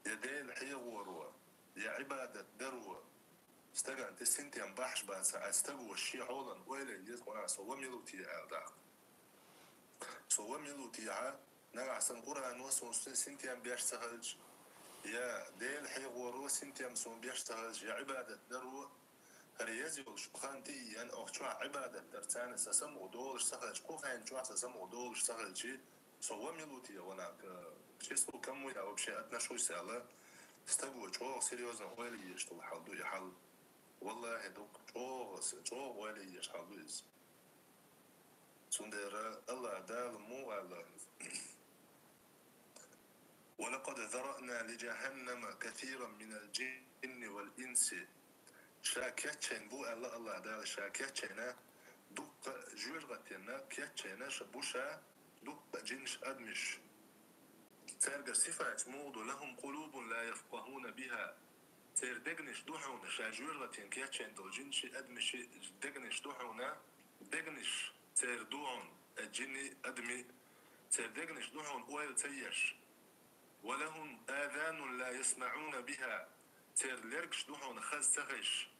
я Дела хьехоро, я Ӏибадат даро стагана тӀе синтем бахьаш бацахь, стаго шен хьолан ойла е деза, Къуръан, со ва мила ву те аьлла тӀаккха. Со ва мила ву техьа, нагахь санна Къуръано суна син-, синтем беш ца хилча, я Дела хьехоро синтем суна беш ца хилча, я Ӏибадат даро, хӀара еза йолуш хан тӀе а еана, оха чохь Ӏибадат дар царна сан самукъа долуш ца хилча, кху хенна чохь сан самукъа долуш ца хилча, со ва мила ву те, ванах, к числу кому я вообще отношусь аьлла, стаго чӀогӀа серьёзно ойла езаш долу хьал ду и хьал. Валлахи, ду-кх, чӀогӀа, чӀогӀа ойла езаш хьал ду иза. Цундела АллахӀ Дала муха аьлла: «Ва лакъад зараъна ли жаханнама касиран минал жинни вал инси». Ша кечйина бу аьлла АллахӀ Дала, ша кечйина дуккха а жоьжахатенна, кечйина ша бу ша дуккха а жинаш, адамаш. Цаьргара сифаташ муха ду: «Лахум къулубун ла яфкъахуна биха». Церан дегнаш ду хьуна, ша жоьжахатенна кечйина долу жинаши, адамаши дегнаш ду хьуна, дегнаш церан ду хьуна, э, жинни, адами, церан дегнаш ду хьуна ойла ца еш. «Ва лахум азанун ла ясмаӀуна биха». Церан лергаш ду хьуна хаза ца хезаш.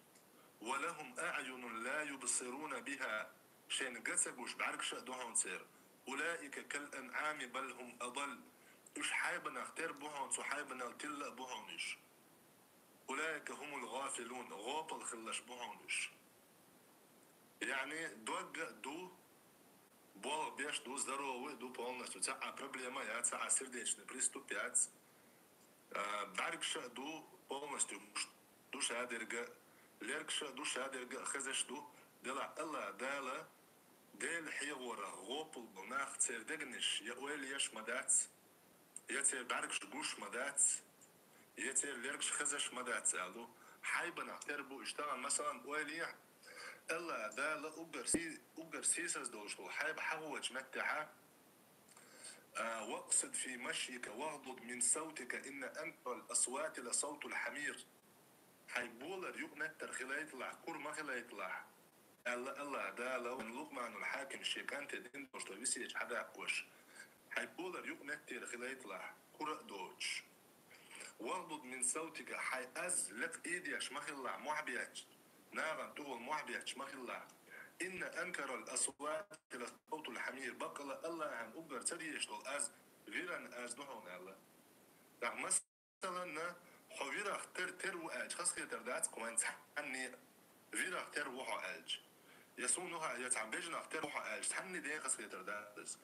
«Ва лахум аӀюнун ла юбсируна биха». Шайна ган ца гуш бӀаьргаш а ду хьуна церан. «Улаика кал анӀами бал хум адал». Уьш хьайбанах тера бу хьуна, цу хьайбанал тилла а бу хьуна уьш. «Улаика хумул гъафилун», гӀопал хилларш бу хьуна уьш. Яъни, дог а ду, болх беш ду, здоровый а ду полностью, цхьа а проблема яц, цхьа а сердечный приступ яц. А, бӀаьргаш а ду полностью, гуш ду шадерг а, лергаш а ду шадерг а, хезаш ду. Делахь АллахӀ Дала Дела хьехорах гӀопал болу нах, церан дегнаш я ойла еш ма дац, я церан бӀаьргаш гуш ма дац, я церан лергаш хезаш ма дац аьлла ду. Хьайбанах тера бу уьш тахана, масалан, ойла е, АллахӀ Дала уггар сий-, уггар сийсаз долуш долу хьайба хьахочу меттехьа: «Вакъсид фи машйика вагъдуд мин савтика, инна анкарал асвати ла савтул хьамир». Хьайн болар юкъаметтар хилайталахь, кура ма хилайталахь, аьлла АллахӀ Дала вайн Лукъманул Хьаким шен кӀанте дина долуш долу весет хьадаккхош. Хьайн болар юкъаметтера хилайталахь, кура а доцуш. «Вагъдуд мин савтика», хьайн аз лекха ийдеш ма хилалахь, мохь бетташ, нахана тӀехула мохь бетташ ма хилалахь. «Инна анкарал асвати ла савтул хьамир», баккъала АллахӀан уггар ца дезаш долу аз виран аз ду хьуна аьлла. ТӀаккха, масалан, хьо вирах тера, тера ву аьлча, хазахетар дац-кх вайн цхьанне а, вирах тера ву хьо аьлча. Я суна ву хьо, я цхьана бежанах тера ву хьо аьлча, цхьанне ден хазахетар дац иза.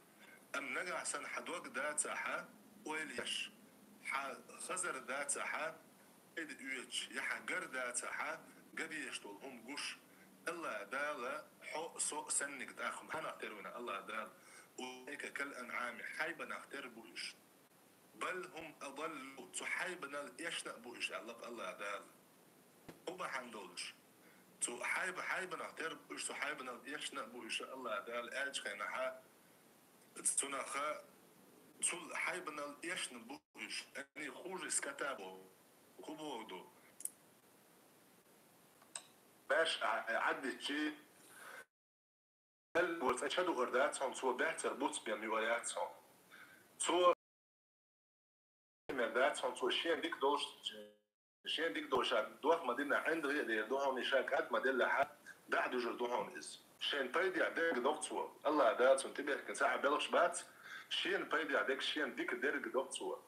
Амма нагахь санна хьан дог дацахьа, ойла еш, хьан хазар дацахьа, пайда оьцуш, я хьан гар дацахьа, ган дезаш долу хӀума гуш, АллахӀ Дала хьо а, со а санниг тӀаккха хьанах тера вина АллахӀ Дала? «Улаика кал анӀами», хьайбанах тера бу уьш. «Бал хум адаллу», цу хьайбанал эшна а бу уьш аьлла-кх АллахӀ Дала. ХӀун бахьана долуш? Цу хьайба-, хьайбанах тера бу уьш, цу хьайбанал эшна а бу уьш АллахӀ Дала аьллачу хенахьа, цунаха цул хьайбанал эшна бу уьш. Они хуже скота боху. ХӀун боху ду? Баьш а, а, Ӏаддичи, Далла цӀа ча дуур дац хьуна, цо баьццара буц бен юур яц хьуна. Цо мер дац хьуна, цо шена дика долуш, шена дика долуш ша дох ма дина, ӀиндагӀе а дер ду хьуна, и ша кӀад ма деллехьа, дӀа а дуьжур ду хьуна иза. Шена пайдехь дерг доху цо. АллахӀ Дала цунна тӀебехкина цхьа а белхаш бац, шена пайдехь дерг, шена дика дерг доху цо.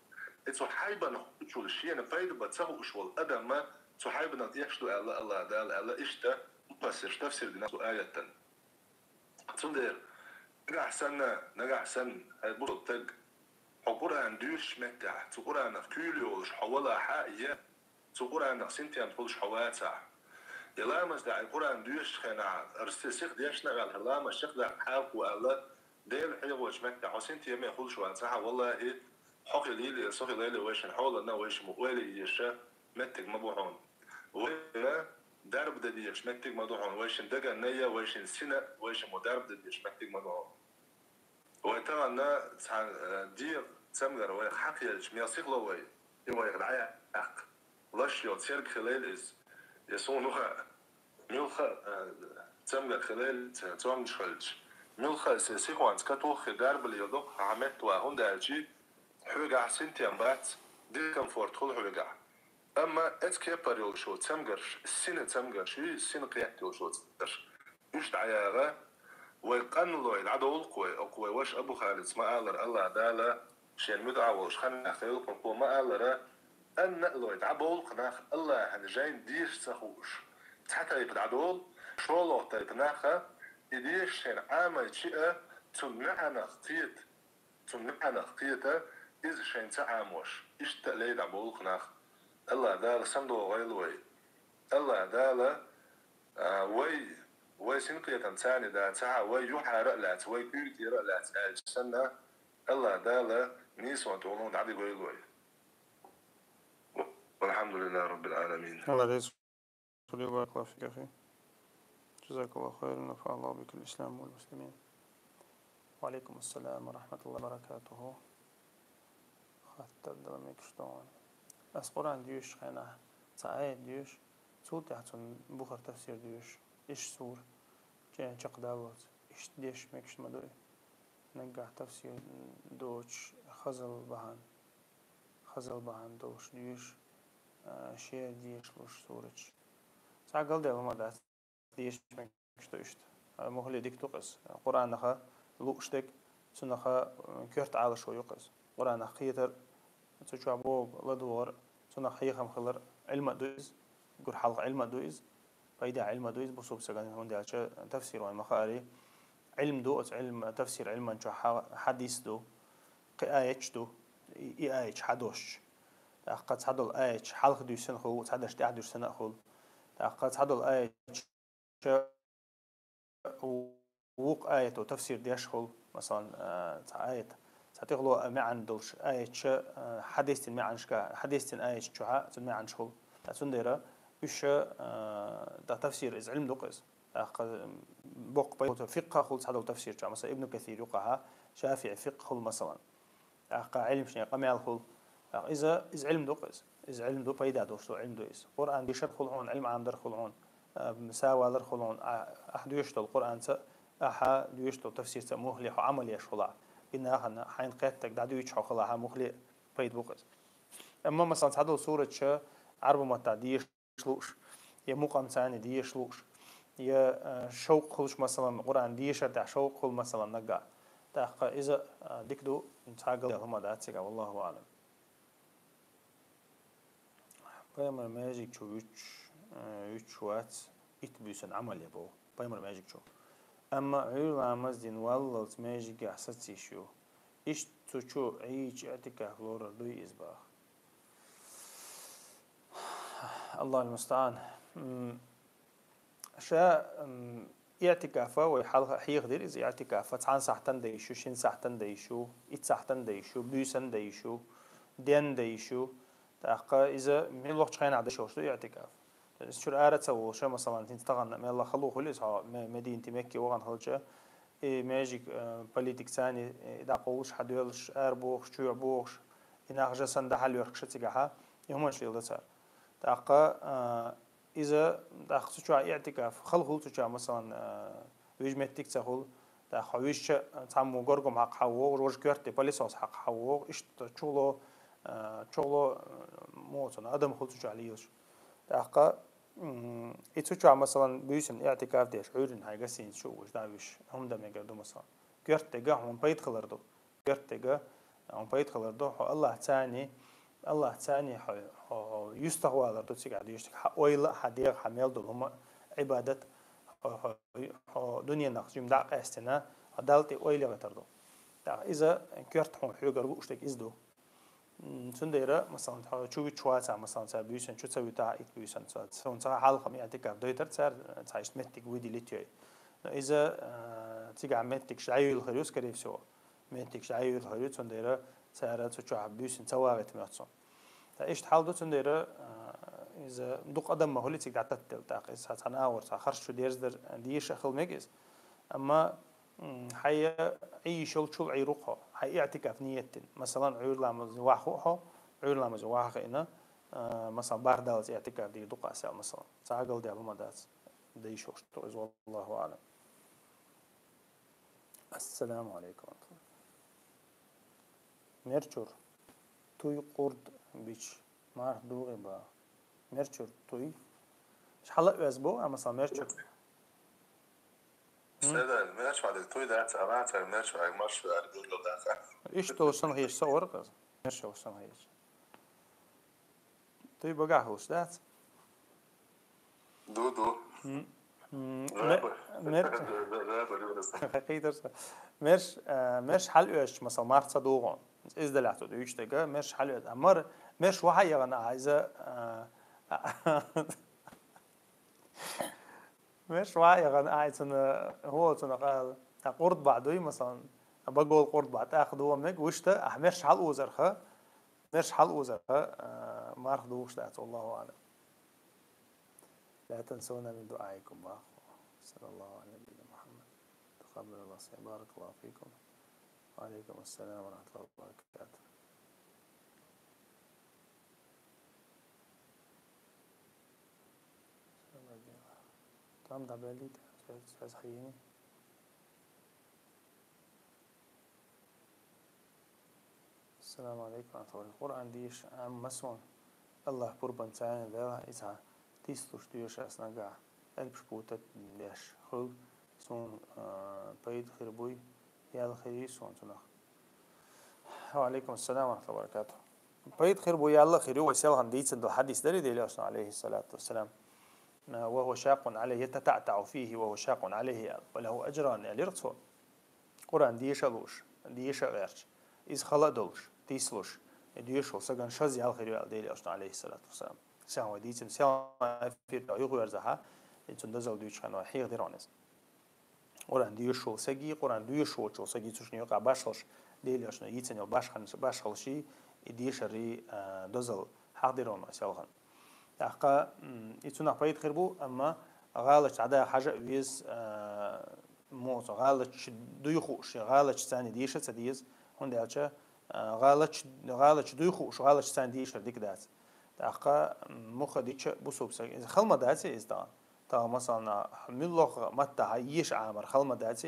И цу хьайбанах хуучул шена пайда бан ца хууш волу адамма цу хьайбанал эш ду аьлла АллахӀ Дала аьлла, иштта муфассирш тафсир дина цу аятан. Цундела, нагахь санна, нагахь санна, хьай бусалба стаг, хьо Къуръан дуьйцучу меттехь, цу Къуръанах куьйла йолуш хьо валахьа, я цу Къуръанах синтем хуьлуш хьо вацахь. И ламаз дӀа, и Къуръан доьшучу хенахь, арсе сиха дешна а ваьлла, ламаз чекхдаккха хьаьвза аьлла, Дела хьехочу меттехь хьо синтеме хуьлуш вацахь, валлахӀи, хьо хилийла, со хилийла, вайшинна хьолана, вайшимма ойла еза меттиг ма бу хьуна. Вайна дарба дан дезаш меттиг ма ду хьуна, вайшинна дагана а, вайшинна сина а, вайшимма дарба дан дезаш меттиг ма ду хьуна. Вай тахана цхьана, э, дегӀан цамгар вайх хьакхаелча, мел сихло вай, и вайх дӀаяккха. Лаш йолу церг хилийла иза. Я суна хаа, муьлхха а, э, цамгар хилийла, ц-, цомгуш хилча. Муьлхха а се сихонца катуххе дарба леладо-кх хьан метта ван, хӀунда аьлча хьоьгахь синтем бац, дискомфорт хуьлу хьоьгахь. Амма эцу кепара йолуш йолу цамгарш, сина цамгарш ю, сина кхетта йолуш йолу цамгарш. Уьш дӀаяха, вай къанлой дӀадовлу-кх вай, оцу вай ваша Абу Халида ма-аллара, АллахӀ Дала шена муьтӀахь волуш хан нах хилла-кх, оцо ма-аллара, къанлой дӀабовлу-кх нах АллахӀана жайна деша ца хууш. Цхьа тайпа дӀадолу, шолгӀа тайпа наха и деша шайна Ӏамайча а, цунна маьӀнах кхета. Цунна маьӀнах кхета, иза шайна ца Ӏамош, иштта а лай дӀабовлу-кх нах. АллахӀ Дала самадохийла вай. АллахӀ Дала, а, вай, вай синкхетам царна дацахь, вай юьхьара а лаьцна, вай куьйга тӀера а лаьцна аьлча санна, АллахӀ Дала нийсонан тӀулгӀа дӀадигойла вай. والحمد لله رب العالمين. Алла реза хуьлда, баракаллаху фик, ахи. Джазакаллаху хайран, нафаӀаллаху бикум ал-ислам вал муслимин. Ва алейкум ассалам ва рахматуллахи ва баракатуху. Хаттар дала мегаш ду хьуна. Ас Къуръан доьшучу хенахь цхьа аят доьшу, цул тӀаьхьа цунна бухара тафсир доьшу. Иш сура чӀен чекхдаллалц. Иштта деш мегаш ма дуй. Наггахь тафсир доцуш хазал бахьана. Хазал бахьана долуш доьшу, а, шера дешалуш сураташ. Цхьа галдаьлла хӀума дац, деша мегаш ду иштта. А, мухӀле дика ду-кх иза. Къуръанаха лууш дерг, цунаха, м, коьрта Ӏалашо ю-кх иза. Къуръанах кхетар, цу чохь бохург ладогӀар, цунах хьехам хилар, Ӏилма а ду иза, гур хьалха Ӏилма а ду иза. Пайда Ӏилма ду иза бусулба стагана, хӀунда аьлча тафсир вайн ма-хаара, Ӏилма ду, оцу Ӏилма, тафсир Ӏилман чохь хьа-, хьадис ду, кхин аяташ ду, и, и аяташ хьадоссуш. ТӀаккха цхьадолу аяташ хьалха дуьйсина хуьлу, цхьадерш тӀаьхьа дуьйсина а хуьлу. ТӀаккха цхьадолу аяташ вукху аято тафсир деш хуьлу, масалан, а, цхьа аят, цхьа тӀехула а маьӀна долуш аяташ, а, хьадистина маьӀнашка, хьадистина аяташ чохь а цуьнан маьӀнаш хуьлу. Ткъа цундела уьш, а, дан тафсир иза Ӏилма ду-кх иза. ТӀаккха, м, боккха пайда фикъхӀ хуьлу цхьадолу тафсир чохь, масалан, Ибн Касир юкъахь, ШафиӀи фикъхӀ хуьлу, масалан. ТӀаккха Ӏилмашна къамел хуьлу. ТӀаккха иза, иза Ӏилма ду-кх иза. Иза Ӏилма ду, пайда долуш долу Ӏилма ду иза. Къуръан дешар хуьлу хьуна, Ӏилма Ӏамадар хуьлу хьуна, а, савалар хуьлу хьуна, а, ахь доьшуш долу Къуръанца, ахьа доьшуш долу тафсирца мухӀле хьо Ӏамал еш хуьлахь. И нахана хьайна кхеттарг дӀадуьйцуш хьо хилахь, мухӀле пайда бу-кх иза. Амма, масалан, цхьадолу сураташ Ӏарбу маттахь деша лууш, я мукъамца деша лууш, я, а, шовкъ хуьлуш, масалан, Къуръан дешар тӀехь шовкъ хуьлу, масалан, наггахь. ТӀаккха иза, а, дика ду, цхьа галдаьлла хӀума дац цигахь, валлаху аӀлам. Пайхамар маьждиг чу вуьтуш, а, вуьтуш вац, итт буьйсанна Ӏамал е боху пайхамар маьждиг чу. Амма Ӏуьйра ламаз дина валлалц маьждигехь саца йиш ю. Иштта цу чу Ӏийча иӀтикаф лорар дуй иза баха? Аллахул мустаӀан. М, ша, м, иӀтикафа вай хьалха хьехадира иза, иӀтикафа цхьана сахьтана дан йиш ю, шина сахьтана дан йиш ю, итт сахьтана дан йиш ю, буьйсанна дан йиш ю, денна дан йиш ю. ТӀаккха иза муьлххачу хенахь деш йолуш ду иӀтикаф. Иза чуьра ара ца волуш, масалан, хӀинца тахана мелла хало хуьлу иза хьо, ме-, Мединате, Мекке вахана хилча, и маьждиг, э, политикаца, э, дӀакъовлуш, хьадоьллуш, арабохуш, чоьхьабохуш, и нах жа санна дӀахьалоьхкуш цигахьа, и хӀуманаш леладо цара. ТӀаккха, а, иза, тӀаккха цу чохь иӀтикаф хала хуьлу цу чохь, масалан, а, вижа меттиг ца хуьлу, тӀаккха хьо вижча, цхьаммо горгам хьакха хьан вогӀуш, важа коьрте пылесос хьакха хьан вогӀу, иштта чухула, а, чухула, а, муха цунах адам хуьлу цу чохь лелаш. ТӀаккха, м, и цу чохь, масалан, буьйсанна иӀтикаф деш, Ӏуьйранна хьайн гостиница чу а вуьш, дӀа а вуьш, хӀума дан мегар ду, масалан. Коьртега хьуна пайда хилар ду. Коьртега хьуна пайда хилар ду, хьо Аллахьца, Аллахьца хьо, хьо, хьо юьстахвалар ду цигахь дийшниг. Хьан ойла, хьан дегӀ, хьан мел долу хӀума, Ӏибадат, хьо, хьо, хьо дуьненах жима дӀа а къаьстина, хьо Далла тӀе ойла гӀитар ду. ТӀаккха иза коьрта хьуна хьоьгара лууш дерг иза ду. М, цундела, масалан, тхьо чу вича ваца, масалан, цара буьйсанна чу ца витахь, итт буьйсанна ца, цунца хьалха-м иӀтикаф дойтар цара, цхьа иштта меттиг вуьйдилла тхьой. Но иза, э, цигахь меттигаш дӀайоьлла хир ю, скорее всего. Меттигаш дӀайоьлла хир ю, цундела цара цу чохь буьйсанна ца вагӀийта моьтту суна. Ткъа иштта хьал ду, цундела, э, иза дукха адам ма хуьлу цига дӀататтаделла, тӀаккха иза цхьа цхьана агӀор цхьа харш чу дерзадар, дийша а хила мега иза. Амма М, хьайн Ӏийшалчул Ӏийр ву-кх хьо, хьайн иӀтикаф ният дина. Масалан, Ӏуьйра ламаза ваха хуу хьо, Ӏуьйра ламаза ваха хиъна, а, масалан, бархӀ даллалц иӀтикаф дийр ду-кх ас аьлла, масалан. Цхьа а галдаьлла хӀума дац, дийшалаш ду иза, валлаху аӀлам. Ассаламу Ӏалайкум. Мерчур, туй къурд бича, марха дугӀий баха. Мерчур, туй. Иш хьала а оьза бу, а, масалан, мерчур. М? Седа, мерч ваьлли, туй дац, а вац, а мерч ваьлли, марш ваьлли, билгал дац. Иштта долуш санна хеташ ца вара-кх иза. Мерч долуш санна хеташ. Туй багахь хуьлуш дац? Ду, ду. М, м, ме-, Раба. Мер-, Раба, Раба, Раба. Хьекхийтар со. Мерш, а, мерш хьала оьзча, масал, марха ца дугӀу. Иза далахь цо дуьйцу дага, мерш хьала оьза. А мар-, мерш вахьа яхана, а, иза, а, Мерш ваьӀ яхана, ахь цунна, хӀо цунах ала, тӀаккха къурд бахь дуй, масалан, багол къурд бахь тӀаккха дугӀа мега, вуьшта, ахь мерш хьалаозарха, мерш хьалаозарха, а, марха дугӀуш дац, والله أعلم. لا تنسونا من دعائكم, боху. صلى الله على نبينا محمد. تقبل الله صيام. بارك الله فيكم. وعليكم السلام ورحمة الله وبركاته. Там дӀабеллийта, связь хьийна. Ассаламу Ӏалайкум ва рахьматуллахӀи. Къуръан деша Ӏамма суна. АллахӀ пурбанца Дала иза тийсалуш доьшу ас нагахь. Элпаш бутат деш хуьлу, суна, а, пайда хир буй, ял хир юй суна цунах. Ва Ӏалайкум ассалам ва рахьматуллахӀи ва баракатухӀ. Пайда хир бу, ял хир ю, вай селхана дийцина долу хьадис дара Делан Элчано, Ӏалайхи ссалату вассалам. وهو شاق عليه يتتعتع فيه وهو شاق عليه وله أجران, элира цо. Къуръан деша а лууш, деша а гӀерташ, иза хала а долуш, тийсалуш, и доьшуш волу сагана шаза ял хир ю аьлла Делан Элчано, Ӏалайхи ссалату вассалам. Селхана вай дийцина, селхана эфирехь юхаверзахь, и цуьнан дозалла дуьйцуш хенахь вай хьехадира хьуна иза. Къуръан доьшуш волу сагий, Къуръан доьшуш воцуш волу сагий, цу шинна юкъахь башхаллаш, Делан Элчано йийцина йолу башхаллаш, башхаллаш и дешарий, а, дозалла хьахдира хьуна вай селхана. ТӀаккха, м, и цунах пайда хир бу, амма гӀалаташ дӀадаха хьажа а веза, а, муха цо гӀалаташ дуй хууш, я гӀалаташ царна деша а ца деза, хӀунда аьлча, а, гӀалаташ, гӀалаташ дуй хууш, гӀалаташ царна дешар дика дац. ТӀаккха, м, муха дича бусулба саг, иза хала ма дац иза тахана. Тахана, масалан, муьлхха маттахь еша Ӏамар хала ма дац,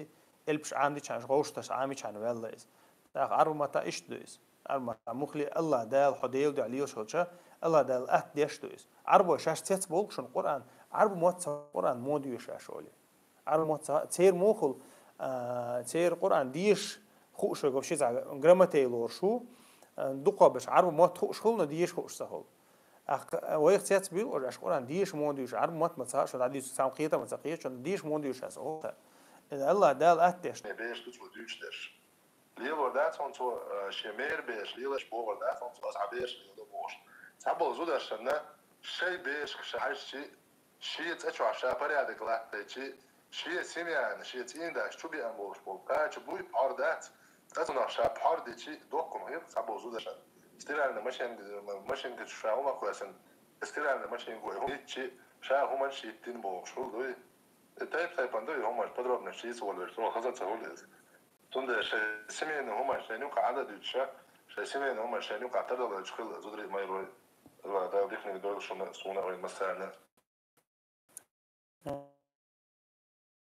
элпаш Ӏамадичхьана, вовшашташ Ӏамичхьана ваьлла иза. ТӀаккха Ӏарба маттахь иштта ду иза. Ӏарба маттахь муххале АллахӀ Дала хьо Делан дуьхьа лелаш хилча, АллахӀ Дала атта деш ду иза. Ӏарбой шаьш цецбовлу шуна Къуръан, Ӏарба мотт ца Къуръан муха доьшу шаьш олий. Ӏарба мотт ца, церан муха хуьлу, а, церан Къуръан деша хууш верг вообще цхьа грамотей лоруш ву, а, дукхахберш Ӏарба мотт хууш хуьлу, но деша хууш ца хуьлу. ТӀаккха, а, вайх цецбуьйлу, аша Къуръан деша муха доьшу, Ӏарба мотт ма ца хаьа шуна, хьадийцу цхьа кхета ма ца кхета шуна, деша муха доьшу аса олу. Иза АллахӀ Дала атта деш. Бераш ду цо дуьйцуш дерш. Лелор дац хьуна цо, а, шен мера бераш лелаш бохур дац хьуна цо, аса хьан бераш лело бохуш. Цхьаболу зударшна шайн берашка ша хьаьжчи, шен цӀа чохь ша порядок латтайчи, шен семьяна, шен цӀийнан дас чу беана болуш болу кхача буй пхьор дац, цкъа цунах ша пхьор дичи доккхун хир цхьаболу зударшна. Стиральная машин-, машинка чу ша хӀума кхоьссина, стиральная машинка вай хӀума йитчи, ша хӀуманаш йиттина бохуш хуьлу дуй. И тайп-тайпана ду и хӀуманаш, подробно шийца волавеш, цо хаза ца хуьлу иза. Цундела шайн семейный хӀуманаш шайна юкъа Ӏада дуьтуша, шайн семейный хӀуманаш шайна юкъа тардаллалчу хила зударий, майрой, Дала диканиг дойла шуна, суна а, вайн массарна.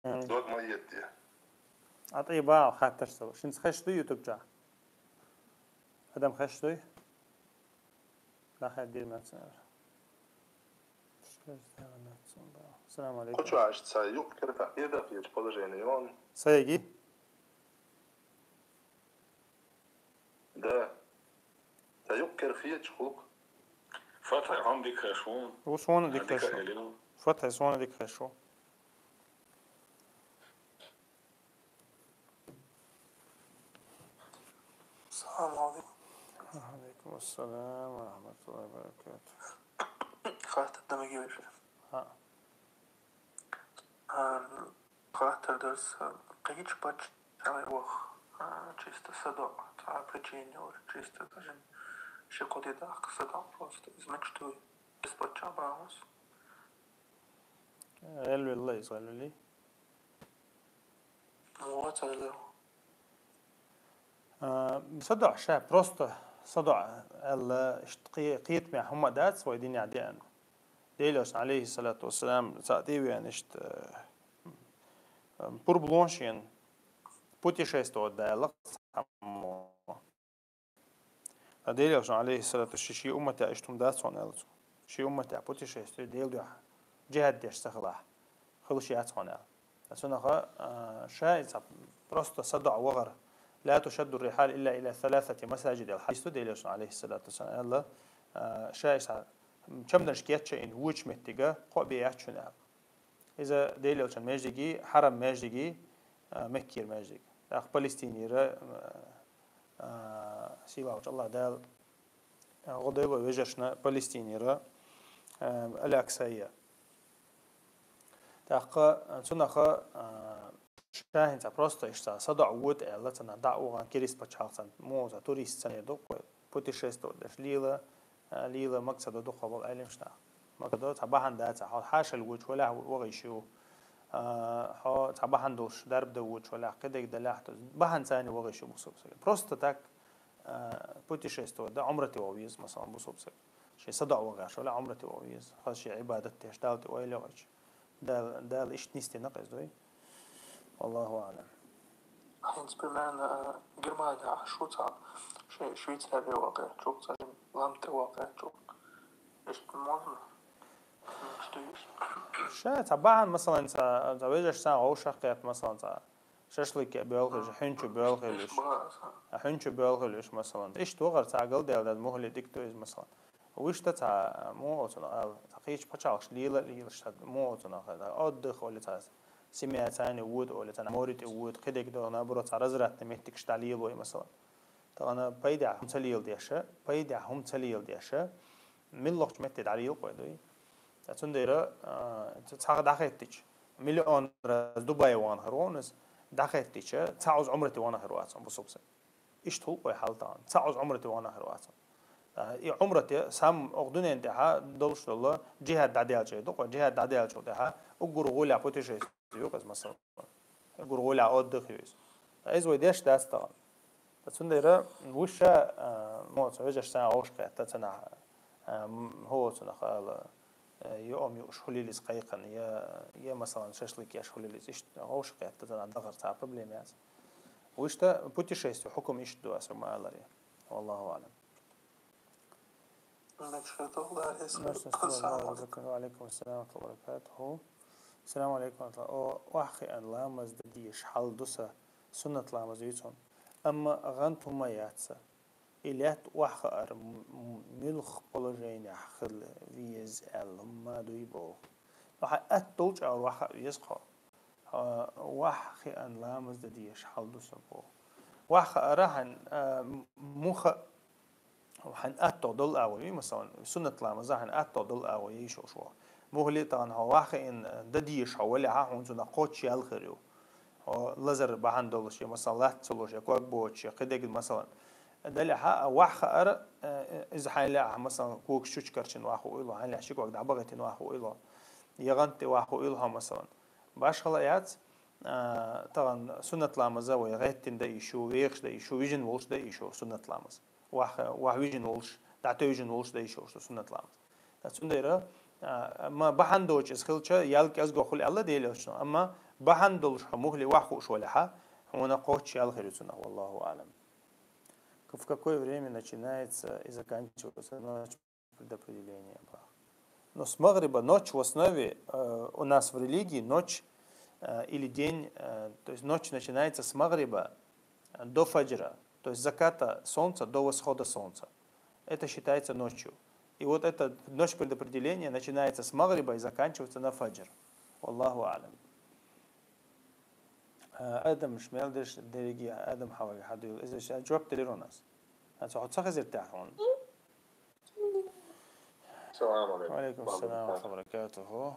Дог ма етте. Ӏа тӀе бахьа хаттар со. Шинца хезаш дуй YouTube чохь? Адам хезаш дуй? Нахер дир мацара. Ассаламу алейкум. Кху чохь аша ца юкъ кирпа хьеда хьечу положение йон? Сайги? Да. Ца юкъ кира хеташ хӀуллакх. Фатхьа хьуна дика хезаш ву. Ву суна дика хезаш ву. Фатхьа суна дика хезаш ву. Салам алейкум. Алейкум السلام ورحمة الله وبركاته. Хаттар да мегаш. ХӀаа. Ам, хаттар дар са, кагич паччахьалкхе ваха, а, чисто садоӀа, цхьа причина йолаш, чисто даже ши-кхо ди даккха садоӀа просто из мегаш дуй, из паччахьалкхе ваха. ГӀелвелла из, гӀелвели. Муха царла. А, садоӀа ша, просто садоӀа аьлла, иштта кхе-, кхетаме хӀума дац вай динехь деана. Делан Элчано, алейхиссалату вассалам, цхьаъ тӀе а веана, иштта, э, пурба ло шена путешествовать де аьлла цхьаммо. Ткъа Делан Элчано, алейхиссалату, ши-ши умматехь иштта хӀума дац хьуна аьлла цо. Ши умматехь путешествие Делан дуьхьа, джихӀад деш ца хилахь, хилуш яц хьуна аьлла. Цунах, а, ша иза просто садоӀа вахар. لا تشد الرحال إلا إلى ثلاثة مساجد аьлла хьадис ду Делан Элчано, алейхиссалату вассалам, аьлла, а, ша иза чамданаш кечъяйна вочу меттиге кхоъ бен яц шуна аьлла. Иза Делан Элчан маьждиге, хьарам маьждиге, а, Меккера маьждиге. ТӀаккха Палестинера, а, а, сийлахьчу Аллах Дала, а, гӀо дойла вежаршна Палестинера, а, Аль-Аксайе. ТӀаккха, а, цунах, а, ша хӀинца просто иштта садоӀа вода аьлла, цунах дӀа а вахана, керста пачхьалкхе цхьана, муха цхьа турист санна ду-кх вай, путешествовать деш лела, а, лела, Макка ца до дукха болу Ӏелимаш нах. Макка до цхьа бахьана дац, хьо хьашалла воьдуш валахь ваха йиш ю. А, хьо цхьа бахьана долуш дарба дан воьдуш валахь, кхидерг далахь, то есть бахьана царна ваха йиш ю бусалба стага. Просто так, а, путешествовать дан, Ӏумрате ваха веза, масалан, бусалба стага. Шен садоӀа вахарш валахь, Ӏумрате ваха веза. Хаза шен Ӏибадат деш, Далла тӀе ойла йохийча. Дала, Дала иштта нисдина-кх иза дуй. Валлаху аълам. ХӀинца, примерно, а, Германехь Ӏаш ву цхьа, Шве-, Швейцаре ваха гӀерташ ву, цхьа лам тӀе ваха гӀерташ ву. Иштта можно? Мегаш дуй иштта? Ша, цхьа бахьана, масалан, цхьа, цхьа вежаршна вовшах кхетта, масалан, цхьа шашлык а боьлхуьйтуш, хьуьнчу боьлхуьйтуш. Иштта бахьана. А хьуьнчу боьлхуьйтуш, масалан. Иштта вахар цхьа галдаьлла, дада мухӀале дика ду иза, масалан. Вуьшта цхьа, мо оцунах ала, цхьа кхечу пачхьалкхаш лела а лелаш, цхьа мо оцунах ала, отдых олий цхьа, семья царна вода олий, цхьа море тӀе вода, кхидерг до, наоборот, цхьа развратный меттигаш дӀалелой, масалан. Тахана пайдехь хӀума ца леладеш, пайдехь хӀума ца леладеш, миллахчу метте дӀалела кхой дуй. Ткъа цундела, а, цхьа дӀахӀиттича, миллион раз Дубай вахана хир ву иза, дӀахӀиттича, цхьа Ӏуза Ӏумрате вахана хир вац бусалба стаг. Иштта хӀуллакх вай хьал тахана. Цхьа Ӏуза Ӏумрате вахана хир вац. А, и Ӏумрате сам оха дуьнен тӀехь долуш долу джихӀад дӀадаьллачу ду, кхо джихӀад дӀадаьллачул тӀехь уггар гӀолехь путешествие ю иза, масалан. Уггар гӀолехь отдых ю иза. Ткъа иза вай деш дац тахана. Ткъа цундела вуьшта, а, мо цхьа вежаршна вовшах кхетта цунах, а, м, хӀо цунах ала, а, я ом юуш хӀулилиз кхайкхина, я, я, масалан, шашлык еш хӀулилиз, иштта вовшах кхетта цунах дахар цхьа проблема яц. Вуьшта путешествие хьукам иштта ду аса ма аларе. Валлаху аълам. Мегаш хир ду, Аллах реза Наш хуьлда. салам алейкум, ва алейкум ассалам ва рахматуллахи ва баракатуху. Салам алейкум ва рахматуллах. О, охьахиъна ламаз дан дезаш хьал ду сан, суннат ламаз ю цунна. Амма гӀант хӀума яц сан. И лаьтта охьахаар м-, м-, муьлха положенехь хила веза аьлла хӀума дуй боху. Ну, хьан атта долчу агӀор охьахаа веза хьо. Хьо охьахиъна ламаз дан дезаш хьал ду сан боху. Охьахаара хьан, а, м-, муха Хьайн аттагӀа долу агӀо ю, масалан, суннат ламаза хьайн аттагӀа долу агӀо ю йиш йолуш ву. Муххале а тахана хьо охьахиъна дан дезаш хьо валахь, хьуна цунах кхоччуш ял хир ю. Хьо лазар бахьана долуш, я, масалан, латта ца луш, я ког боцуш, я кхидерг, масалан. Делахь а охьахаар, э, иза хьайна лаахь, масалан, когаш чучкарчина охьахуийла, хьайна лаахь ши ког дӀабахийтина охьахуийла, я гӀант тӀе охьахуийла хьо, масалан. Башхалла яц, а, тахана суннат ламаза вай гӀеттина дан йиш ю, вехаш дан йиш ю, вижина волуш дан йиш ю суннат ламаз. Ваха-, ваха вижина волуш, дӀатевжина волуш дан йиш йолуш ду суннат ламаз. Ткъа цундела, а, ма бахьана доцуш иза хилча, ял кӀезиг хуьлу аьлла Делан Элчано, амма бахьана долуш хьо муххале охьахууш валахь, хьуна кхоччуш ял хир ю цунах, валлаху аълам. В какое время начинается и заканчивается ночь предопределения? Но с магриба ночь в основе, э, у нас в религии ночь, э, или день, э, то есть ночь начинается с магриба, э, до фаджра, то есть заката солнца до восхода солнца. Это считается ночью. И вот эта ночь предопределения начинается с магриба и заканчивается на фаджр. Валлаху аълам. Э, Адам шмел дерш дерриге Адам Хьаваге хьадуьйла. Иза ша жоп делира у нас. Аса хьо ца хезира тӀехь хьуна? السلام عليكم. وعليكم السلام ورحمة الله وبركاته.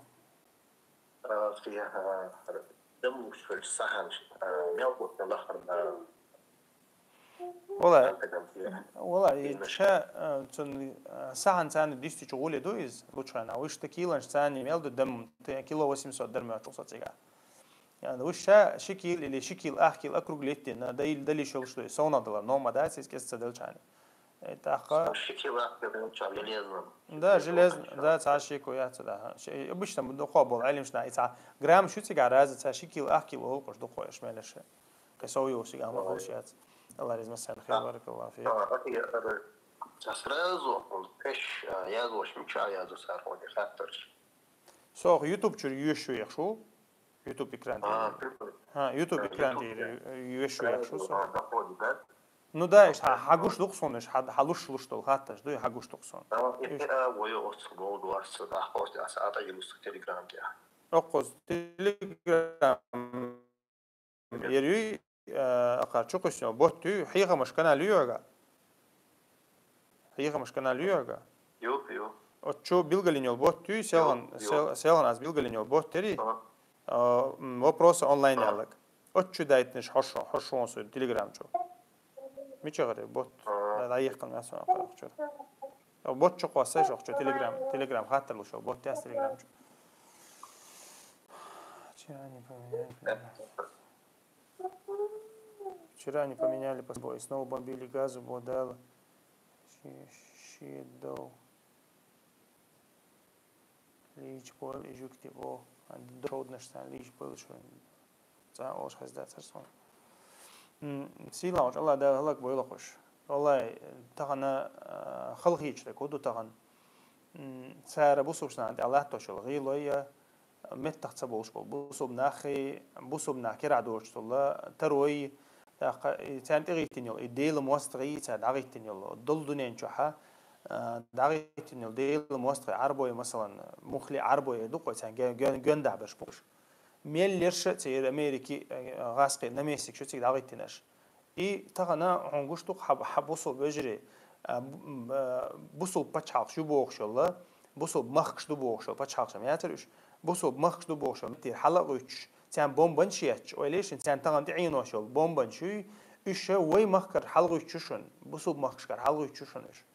Э, في, э, دم مش في الصحن, э, мел вот на лахар, э, Вала, вала, и ша, э, цун, э, сахьан цани дисти чугули ду из, лучхана. Вишта киланш цани мел ду дам, те кило восемьсот дармя чухса цига. Яни виша ши кил или ши кил, ах кил округлить на, да или дали шул что, сона дала, но ма да, сискес цадал чани. Э, таха. Ши кил, ах кил, ну, ча, железным. Да, железный, да, ца ши ку я ца, да. Ши, обычно, ну, хо бол, алим шна, и ца грамм шу цига раза, ца ши кил, ах кил, ол куш, ду хо, шмелеше. Кесо юсига, ама хол шиац. Аллах размасан, хейр, баракаллаху фик. Сразу, он пеш, а, язу, шмича язу, сар, он хаттарш. Сох YouTube чур юшу яхшу. YouTube экран. А, ха, YouTube экран юшу яхшу со. Ну да, иш ха, хагуш духсун, иш ха, халуш луш дол хатташ, ду хагуш духсун. Ой, оц гол дуарс, да, хос, аса ата юс Telegram я. Окоз Telegram. Ерюй, э, акъар чукъусино боттуй, хьихамаш канал юяга. Хьихамаш канал юяга. Ю, ю. Отчу билгалинёл боттуй, селган, ю, ю. Сел-, селган аз билгалинёл бот тери. Ага. Э, м, вопросы онлайн, ага, ялак. Отчу дайтнеш хошо, хошо су Telegram чу. Мича гари бот. Ага. Да, да, яхтан мясо акъар чур. Бот чу къвасай шох чу Telegram, Telegram хаттар лушо, бот яс Telegram чу. Вчера они поменяли, поменяли. Вчера они поменяли по собой, снова бомбили газу, бодал. Ши-, шидол. Лич пол и жук типо. А трудно что лич пол, что. Ца ош хазда царсон. М, сила ош, Аллах да халак бойлакуш. Валлай, тахана, а, халхич да, коду тахан. М, цара бусубшна, Аллах тошул, гилоя, меттах ца болш бол. Бусуб нахи, бусуб нах кира дорч тула, тарой, таха, и цан тигитинил, и дел мостри, ца дагитинил, дол дунен чуха, а, дагитинил, дел мостри, арбой, масалан, мухли арбой, дукой, цан ген, ген, ген да беш буш. Мел лерша цер Америки, э, гаске наместник шу цик дагитинаш. И тахана хонгуш тук хаб-, хаб бусул бежри, а, б-, м, а, бусул пачхалк шу бохшолла, бусул махкш ду бохшол, пачхалк шам ятер уш, бусул махкш ду бохшол, тир халагуч, цян бомбан шиятч, ойлешин, цян таган ти ино шол, бомбан шуй, уш вай махкар халагуч шушун, бусул махкшкар халагуч шушун уш.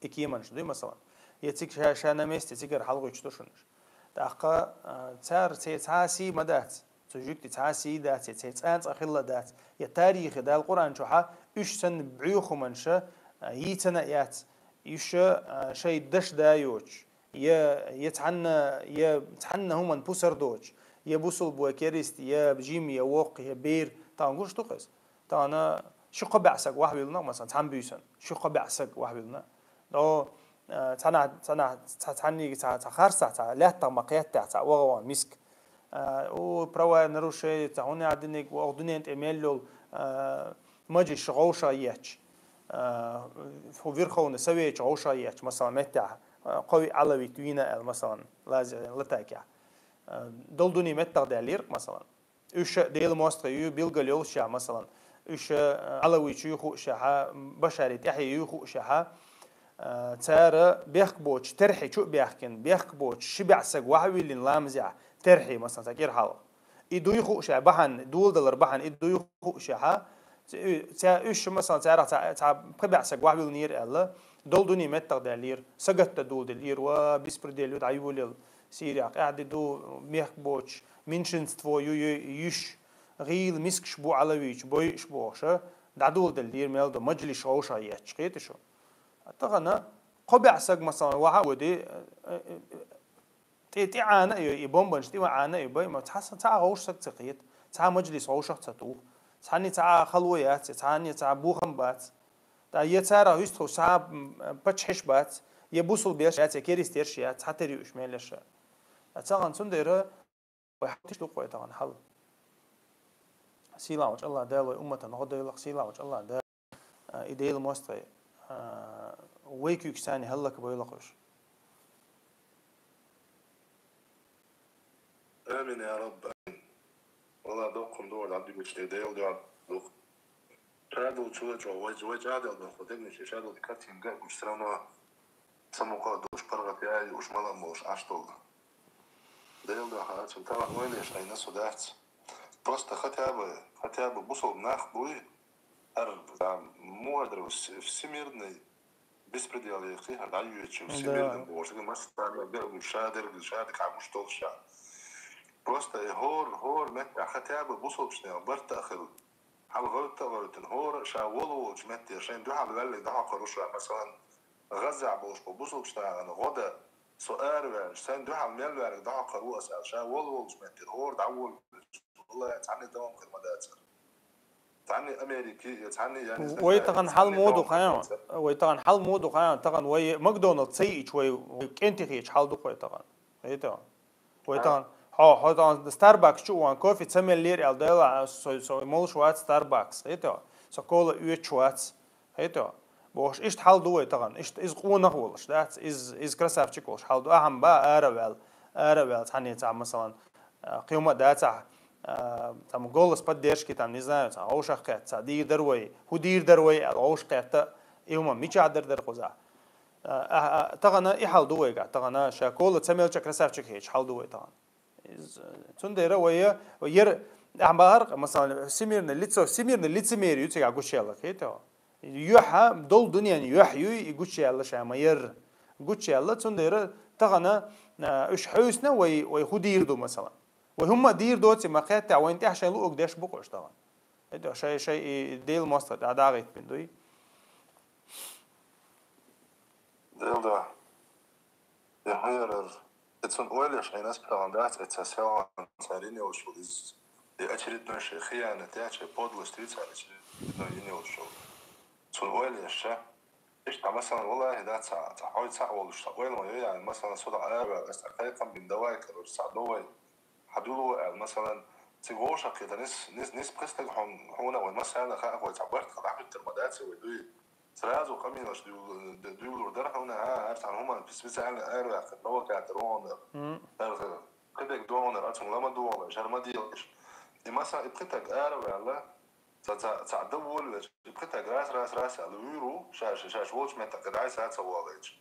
Икиманш дуй, масалан. Я цик ша, ша на месте цигар халгуч тушунш. Таха, а, цар це ца си мадац. Цу жукти ца си дац, я це цан ца хилла дац. Я тарихи дал Къуран чуха, уш сан бюхуманша, а, йицана яц. Уш, а, шай даш дайоч. Я, я цанна, я цанна хуман пусар доч. Я бусул буа керист, я жим, я вок, я бер. Тангуш тухас. Тана ши кхо бясаг вахвилна, масалан, цан бюйсан. Ши кхо бясаг вахвилна. До, э, цана, цана, ца-, цанни, ца-, ца харса, ца лятта макъятта, ца вагаван миск. Э, у правая нарушение, ца хуни адиниг, ва дуниен темеллол, э, маджи ши гауша яч. Э, фу Верховный Совет гауша яч, масалан, метта, э, кхови алави туина эл, масалан, лази латакя. Э, дол дуни меттагъ далир, масалан. Уьш Дела мостагӀа ю билгал йолуш ша, масалан, уьш, э, Алавичу ю хууш ша, Башари тӀехье ю хууш ша, э, цара бехк боцу терхье чу а баьхкина, бехк боцу ши баьӀ саг вахьа виллина ламазехь терхье, масалан, цхьа кӀира хьалха. И дуй хууш ша бахьана, доладалар бахьана, и дуй хууш ша, ца-, ца-, уьш, масалан, царах цхьа, цхьа пхи баьӀ саг вахьа виллинера аьлла, долу дуьне меттах даьллера, сагатта доладеллера, ва беспредел ю дӀайолаелла Сириях, къаьхьа де ду, мехк боцуш, меньшинство ю, ю, юьш, гӀийла мискаш бу Ӏалавича, бойуш бохуша, дӀадоладеллера мел ду, маджлиш гӀовшах етташ, кхета шу. Тахана кхо баьӀ саг, масалан, вахьа а води, э, э, э, тӀе, тӀе Ӏана а йой, и бомбанаш тӀе ва Ӏана а йой, бай, ма цхьа, цхьа гӀовш саг ца кхета, цхьа маджлис гӀовшах ца тух, цхьанне цхьа хало яц, цхьанне цхьа бухам бац. ТӀа я царах вистхуш цхьа, м, паччахьаш бац, я бусул беш яц, я керистерш яц, цхьа тери уьш мел яша. ТӀа цагӀан цундера вай хьал тиш дукхой тахана хьал. Сийлахь волчу Аллах Дала вай умматан гӀо дайлах, сийлахь волчу Аллах Дала, а, и Дела мостагӀий, а, вай куьйгаш царна хӀаллак бойлакхуш. Амин, я Рабб, амин. Вала доккхун дора дӀадуьгуш тӀе Дела дуьхьа дукха. Шадолчу вай чӀо, вай, вай чӀагӀдел доккху дегнаш, шадолчу картин ган гуш, всё равно самукъа долуш паргӀат яй, уж мала а молуш Ӏаш долу. Делан дуьхьа, цуьнан тахана ойла еш Ӏийна со дац. Просто хотя бы, хотя бы бусалба нах буй, ар, там, муха дара вс-, всемирный беспредел яхи, хӀара дӀайоьдучу, да, всемирный бохуш, массарна а беа, ша дерг, ша дерг хьан гуш долуш ша. Просто и хӀора, хӀора меттехь хотя бы бусалбачу нехан барт а хилла. Хьала гӀевтта а гӀевттина, хӀора а ша волу волчу метте шайн дуьхьал ваьллий дӀахьокхур ву ша, масалан, ГӀаззахь болуш бу бусалбачу нахана гӀо дан, со араваьлча, сайн дуьхьал мел ваьллий дӀахьокхур ву аса аьлла, ша волу волчу метте хӀора дӀаволавелча, валлахӀи, цхьанна а давам хир ма дацара. Цхьанна а Америки, я цхьанна а, я не знаю, вай тахана хьал цхьанна а муха ду давам хир хаьий? Ма дацара. Вай тахана хьал муха ду хаьий? Тахана вай Макдоналдс ца йиъча, вай, вай кӀентий хеташ хьал ду вай тахана. Хетий? Вай тахана, хьо, хьо тахана Starbucks чу ван кофе ца меллера аьлла, дела, со, со молуш вац Starbucks, хетий? Со кола оьцуш вац, хетий? Бохуш, иштта хьал ду вай тахана, иштта иза къонах а волуш, дац? Иза, иза красавчик волуш хьал ду. Ахьа ма бан ара а ваьлла, ара а ваьлла, цхьанне цхьа, масалан, а, кхин хӀума а дацахь, а, там, голос поддержки, там, не знаю, цхьа вовшах кхетта, цхьа дийр дара вай, хӀун дийр дара вай аьлла, вовшах кхетта, и хӀума мичахь дар дара кхузахь? А, а, а, тахана и хьал ду вайгахь, тахана ша кола ца мелча красавчик хеташ хьал ду вай тахана. Из, цундела вай, вай яр, ахьа бахар, масалан, всемирное лицо, всемирное лицемерие ю цигахь гучуяьлла, хетий? Юьхьа, долу дуьненан юьхь юй, и гучуяьлла ша ма яр. Гучуяьлла, цундела тахана, а, уьш хьуьйсна вай, вай хӀун дийр ду, масалан. Вай хӀумма а дийр доций ма кхетта, вайна тӀехь шайн луъург деш бу-кх уьш тахана. Хетий, шай, шай и Делан мостагӀа тӀе дӀагӀийтина дуй. Делан дуьхьа. Я хӀун яра, и цунна ойла еш Ӏийна ас тахана дац, и цхьа селхана цара йина йолуш йолу иза. И очередной шайн хиянат яц, шайн подлость яц, цара очередной йина йолуш йолу. Цунна ойла еш ша. Иштта, масалан, валлахӀи, дац, цхьа, цхьа хьой цхьаъ волуш, цхьа ойла ма йо, ян, масалан, со дӀа ара ваьлла, ас цхьа кхайкхам бина, давай, короче, цхьа довай. Хьан дуьло аьлла, масалан, цига вовшах кхетар нис, нис, нис пхи стаг хьуна, хьуна вай, масала, хаьа вай, цхьа барт хьан дӀахӀуьттур ма дац вай дуй. Сразу къамелаш дуьйла-, дуьйлур дара хьуна, а, хӀара цхьана хӀуманна специально араваьккхина, провокатор ву хьуна. Мгм. ХӀара кхидерг ду хьуна, ацунга ла ма догӀалаш, хӀара ма делаш. И масала, и пхи стаг араваьлла, ца, ца, ца довольвеш, и пхи стаг раз, раз, раз аьлла, вуьйр ву, шаьш, шаьш волчу меттахь кхидӀа а ца волуьйтуш.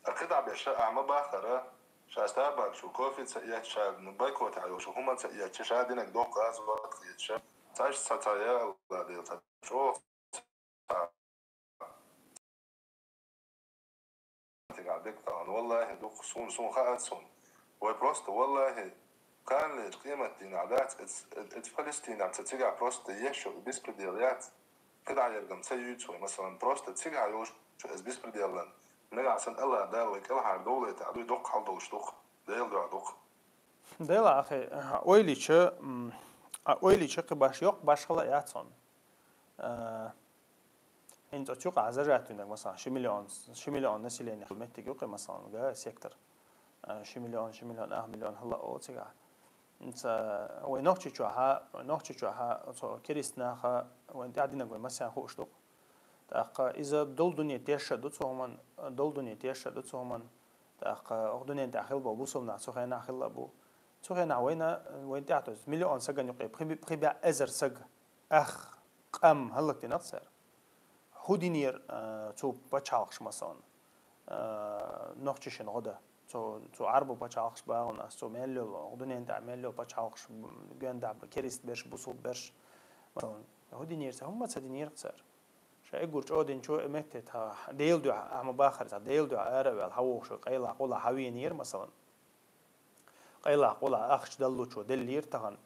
А кхидӀа беш, а ма бахара, ша Starbucks чу кофе ца эцча, ша бойкотехь йолуш хӀума ца эцча, ша динарг доккха а, зударг а ца эцча, цаьш ца, ца, я Алла Дела, ца чӀогӀа ца. Тигахь дерг тахана, валлахӀи, дукха суна, суна хаьа суна. Вай просто, валлахӀи, кхана лечу къематдийнахь дац, эц-, эц-, эц Палестинахь ца цигахь просто еш йолу беспредел яц. КхидӀа яргам ца юьйцу вай, масалан, просто цигахь йолуш шу эц беспределан. Нагахь санна Алла Дала вай кӀелхьара довлийтахь, дуй доккха хьал долуш ду-кх, Делан дуьхьа ду-кх. Дела, ахи, ойла йича, м, а, ойла йича, кхин баш йоккха башхала а яц хьуна. А, хӀинца оцу юкъахь зажатый наг, масалан, ши миллион, ши миллион население хилла меттиг ю-кх, масалан, га сектор. А, ши миллион, ши миллион, ах миллион хӀалла а олу цигахь. Ца, вай Нохчийчохь, вай Нохчийчохь оцу керист наха вайна тӀаьхьа динарг вай массарна хууш ду-кх. ТӀаккха иза долу дуьне тешша ду цу хӀуманна, долу дуьне тешша ду цу хӀуманна. ТӀаккха оха дуьненна тӀехь хилла болу бусалба нах цу хенахь хилла а бу. Цу хенахь вайна, вайна тӀехь, то есть, миллион сагана юкъе пхи, пхи бӀе эзар саг, ах, къам хӀаллакдина-кх цара. ХӀун динера, а, цу пачхьалкхаш, масалан, а, нохчашна гӀо дан? Цу, цу Ӏарбу пачхьалкхаш багӀана ас, цу мел йолу, оха дуьненна тӀехь мел йолу пачхьалкхаш гондахь, керист берш, бусалба берш. Масалан, хӀун динера цара? ХӀумма ца динера-кх цара. Ша эггур чӀогӀа динчо и метте тха Делан дуьхьа, ахьа ма бахара, цхьа Делан дуьхьа ара а ваьлла, хьан вохуш вай къайлахь, къулахь хьан венера, масалан. Къайлахь, къулахь ахча даллучо деллера тахана,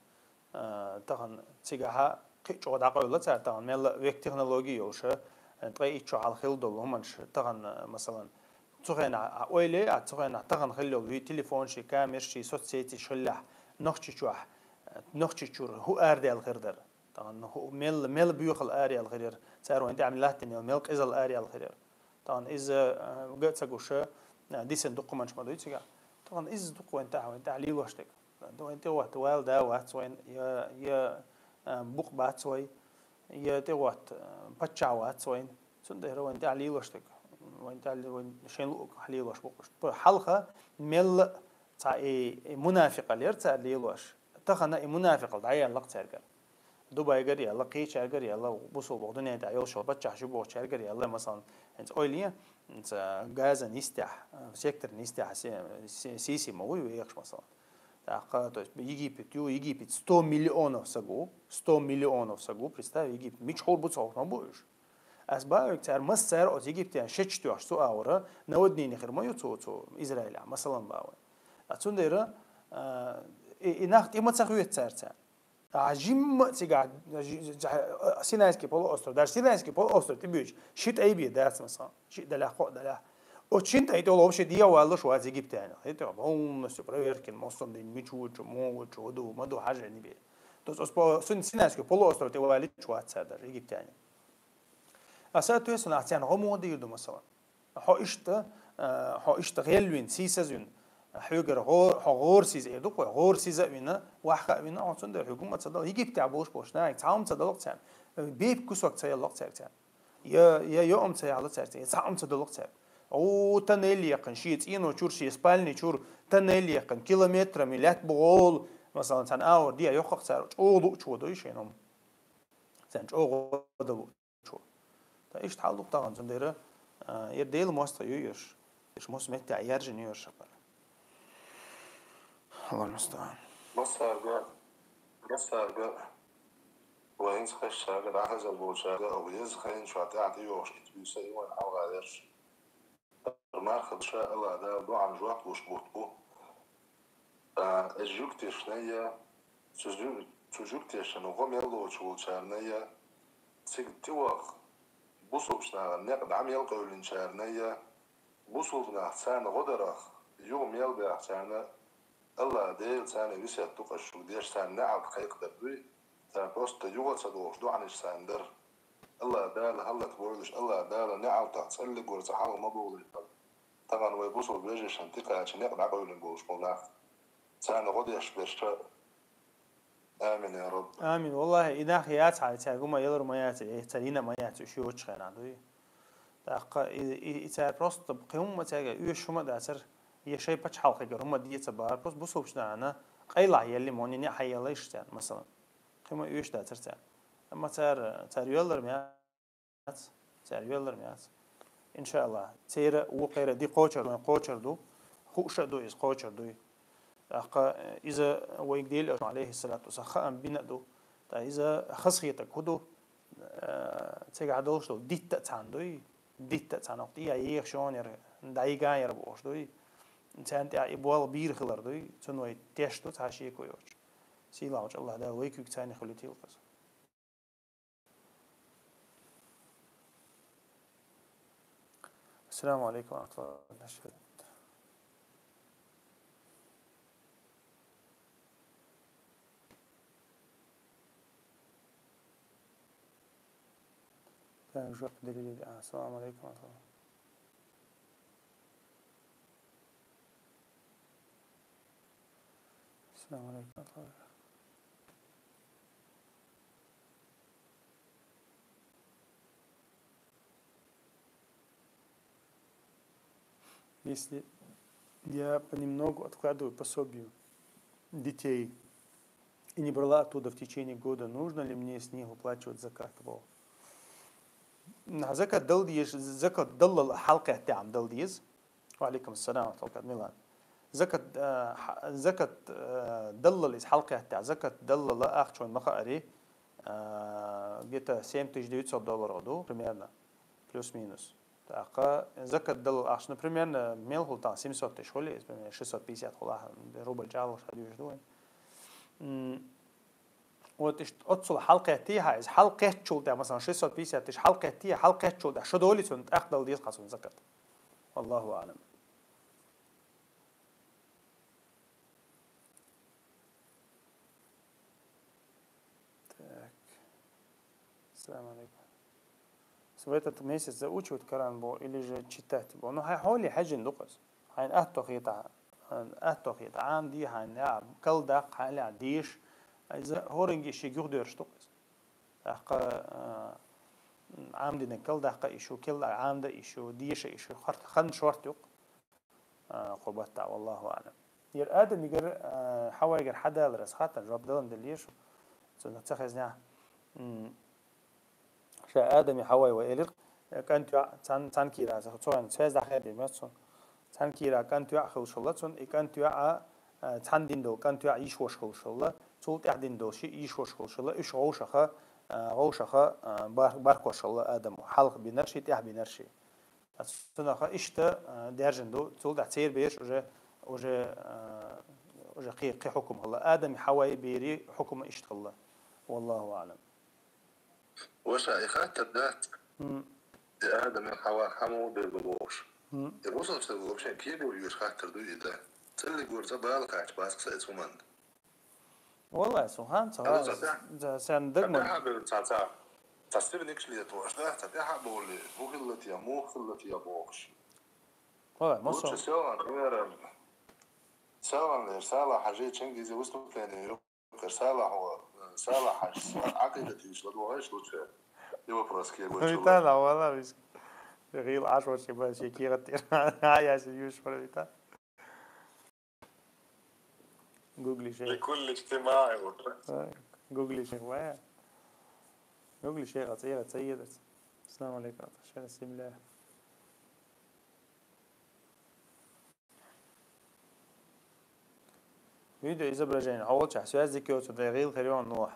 а, тахана цигахьа кхин а чӀогӀа дӀакъевлла цара тахана, мелла а век технологи йолуш, а, ткъе итт шо хьалха хилла долу хӀуманаш тахана, масалан. Цу хенахь, а, ойла е, а, цу хенахь тахана хилла йолу и телефонаш, и камераш, и соцсетиш хиллехь, Нохчийчохь, а, Нохчийчуьра хӀун арадаьлла хир дара? Тахана хӀу-, мел, мел боьхалла араяьлла хир яра, цара вайна тӀехь латтийна йолу мел къизалла араяьлла хир яра. Тахана иза, а, га а ца гуш, а, дисина дуккха хӀуманаш ма дуй цигахь. Тахана иза ду-кх вайна тӀехь, вайна тӀехь лелош дерг. Вайна тӀе гӀотта вала да вац вайна, я, я, а, букъ бац вай, я тӀе гӀотта, а, паччахь вац вайна. Цундела вайна тӀехь лелош дерг. Вайна тӀехь ле-, вайна шайн луъург хьалелош бу-кх уьш. Хьалха мелла а цхьа и, и мунафикъалла яра цара лелош. Тахана и мунафикъалла дӀаяьлла-кх цаьргара. Дубайгара а яьлла, кхечаьргара а яьлла, бусалба боху дуьнен тӀехь йолуш йолу паччахьаш ю бохучаьргара а яьлла, масалан, хӀинца ойла е, ца Газа нистяхь, сектор нистяхь се-, се-, сиси ма вуй вехаш, масалан. ТӀаккха, то есть, Египет ю, Египет сто миллионов сагу, сто миллионов сагу, представь, Египет. Мичхур бу цохна бу уж. Ас бавик цар, мас цар от Египтян шеч тёш цу аура, наводнение хир ма ю цу, цу Израиля, масалан, бавы. А цундера, а, и, и нах тима цахует цар цар. А жимма цига, жи-, жа-, Синайский полуостров, даже Синайский полуостров, ты бьёшь, щит айби, да, смысл. Щит даля, хо даля. Очень то это вообще дьявол лишь вас египтяне. Это полностью проверки, мостом день, мичу, чу, могу, чу, ду, маду, хажа не бе. То есть, ос по-, Син-, Синайский полуостров, ты вали, чу, отца даже, египтяне. А соответственно, а тян гомо дирду, масала. Хьо иштта, э, хьо иштта гӀелвин, сийсазвин, хьоьгара гӀо-, хьо гӀорасиз эр ду-кх вай, гӀорасиз а вина, ваха а вина, хьо цундела хьоьгу ма ца дала. Египтехь болуш болуш нах, цхьа хӀума ца далакх царна, бепиг кусок ца яллакх цаьрга царна. Я, я йоам ца яхьла цаьрга царна, я цхьа хӀума ца далакх цаьрга. О, тоннель яьккхина, шен цӀено чура, шен спальни чура тоннель яьккхина, километрами лаьтта бу гӀолу, масалан, цхьана аура де йоккхах цара, чӀогӀа луучу воду шайна хӀума. Царна чӀогӀа далу. Чу. Та иштта хьал ду-кх тахана, цундела, а, ер Делан мостагӀа ю ерш. Ерш мос меттехь яьржина ю ерш апара. Аллаху мустаӀан. Массарга, массарга, вайнца хезачаьрга, дӀахезар болчаьрга, оха еза хенан чохь тӀаьхьа тӀейогӀуш итт буьйса ю вайн хьалха ерш. Марха ша Алла Дала дуьхьал жоп луш бутт бу. А, жуьгтешна я, цу жу-, цу жуьгтешна гӀо мел лоцуш волчарна я, цига тӀеваха бусулбачу нахана некъ дӀа мел къевлинчарна я, бусулба нах царна гӀо дарах юха мел баьхчарна Алла Дела царна весет ду-кх аш шуьга деш, царна неӀалт кхайкхадар дуй, цара просто юха ца догӀуш доӀанаш царна дар. Алла Дала хӀаллакбойла уьш, Алла Дала неӀалтах цӀаллигора цхьа хьалха ма бовлийта. Тахана вай бусулба вежаршна тӀекхача некъ дӀакъевлина болуш болу нах. Царна гӀо деш берш. Амин, я Рабб. Амин. Валлахи, и нах яц хьан, цаьрга хӀума ялар ма яц, э, цаьрга йина ма яц, уьш йоцучу хенахь дуй. ТӀаккха и, и, и цара просто кхин хӀума цаьрга оьшуш хӀума а дацара, я шайн пачхьалкхегара хӀума деца бара, просто бусулбачу нахана къайлахь елли, моне неӀ хьаелла иштта царна, масалан. Кхин хӀума оьшуш дацара царна. Амма цара, цара йоьллар ма яц, цара йоьллар ма яц. ИншааллахӀ, церан а, вукхеран а ди кхочур ду, кхочур ду, хууш а ду иза, кхочур дуй. ТӀаккха, э, иза вайга Делан Элчано, алейхиссалату вассалам, хаам бина а ду. ТӀаккха иза хазахетарг хӀун ду? Э, цигахь долуш долу дитта а цхьаьна дуй, дитта а цхьаьна, окху тӀехьа ехаш йогӀу яра, дӀайиган яра бохуш дуй. Царна тӀехь и болх бийр хилар дуй, цунна вай теш ду цхьа шеко йоцуш. Сийлахьчу Аллах Дала вай куьйга царна хуьлуьйтийла хаза. Ассаламу алейкум ва рахматуллахи ва баракатух. Так, жоп делили. Ассаламу алейкум ва рахматуллах. Ассаламу алейкум ва рахматуллах. Если я понемногу откладываю пособию детей и не брала оттуда в течение года, нужно ли мне с них выплачивать закат? Бо. Закат дала деза, закат даллал хьалкхетта дала деза. Ва алейкум ассалам ва рахматуллахи ва баракатух, Милан. Закат, а, хьа-, закат, а, даллал иза хьалкхетта, закат даллал ахча вайн ма хаари, а, где-то семь тысяч девятьсот долларов ду, примерно, плюс-минус. ТӀаккха закат даллал ахча, ну, примерно, мел хуьлу тахана, семьсот тысяч хуьлу иза, примерно, шестьсот пятьдесят хуьлу ахьа, рубль чӀагӀлуш хьадуьйжу ду вайн. М, Вот ишт-, оццул хьалкхетти хьа, иза хьалкхетчул тӀехь, масалан, шестьсот пятьдесят тысяч хьалкхетти, хьалкхетчул тӀехь шо долий цунна тӀаккха дала деза хьан цунна закат. Аллаху аълам. Так. Ассаламу алейкум. В этот месяц заучивать Коран бо или же читать бо? Ну, хьайн хьоле хьаьжжина ду-кх иза. Хьайна атто хетахь, атто хетахь, Ӏамаде хьайна, я, калдаккха хьайна, я, деша. Иза хӀоранге шега юхадоьрзуш ду-кх иза. ТӀаккха, а, Ӏамадинарг калдаккха а йиш ю, кел а Ӏамада а йиш ю, деша а йиш ю, хорт-, хан шорта ю-кх. А, кхо баттахь, валлаху аълам. Яра Адамигара, а, Хьавайгара хьадалар аса хаттар, жоп далан делла еза шу. Цунах ца хезнехь. М, ша Адами Хьавай вай элира, э, кӀант-йоӀ, цхьан, цхьан кийра, цо, цо, цхьацца дӀахаьдийра цунна. Цхьан кийра кӀант-йоӀ хилла шалла цунна, и кӀант-йоӀ, э, цхьан дин долу кӀант-йоӀ йиша-ваша хилла шалла, цул тӀаьхьа дин долу ши йиша-ваша хилла шалла, уьш вовшаха, э, вовшаха, э, бар-, бархӀ шалла адамо, хьалха бинарш, тӀаьхьа бинарш. Цунах иштта, э, даьржина ду, цул тӀаьхьа церан бераш уже, уже, э, уже кхин, кхин хьукам хилла. Адамий, Хьавай берийн хьукам иштта хилла. Валлаху аӀлам. Ваша, и хаттар дац. Хм. И Адам, и Хьава хьан муха бевлла бохуш. Хм. И бусалба стаг вообще кхин бу юьш хаттар ду и да. ЦӀиллиг вара цӀа бала кхача бац-кх сан иза хӀуманна. Валлай, субхьан, ца, ца, ца, ца, ца, дагма. Ца тӀаьхьа бевлла ца, ца, ца сивникаш летош, да? Ца тӀаьхьа бовлий, хӀун хилла те, муха хилла те бохуш. Валлай, лучше масал. Севан, наверное, Севан, наверное, Салахь-Хьажи, Чингизи выступление Кар Салахь ва, Салахь Хьажас Ӏакъидат йийцаш ладогӀа лучше. И вопрос кхин бу. Виталий, вала вис. ГӀийла Ӏаш вачи ба ши кийгӀат тӀера. Ай, ай, си юш пара вита. Гугли шейх. لكل اجتماع. А, Гугли шейх ва. Гугли шейх а цӀера цайедац. Ассаламу алейкум. Шена симля. Видео изображение. Хьо волчохь связь дика йоцург дай гӀийла хир йону нохь.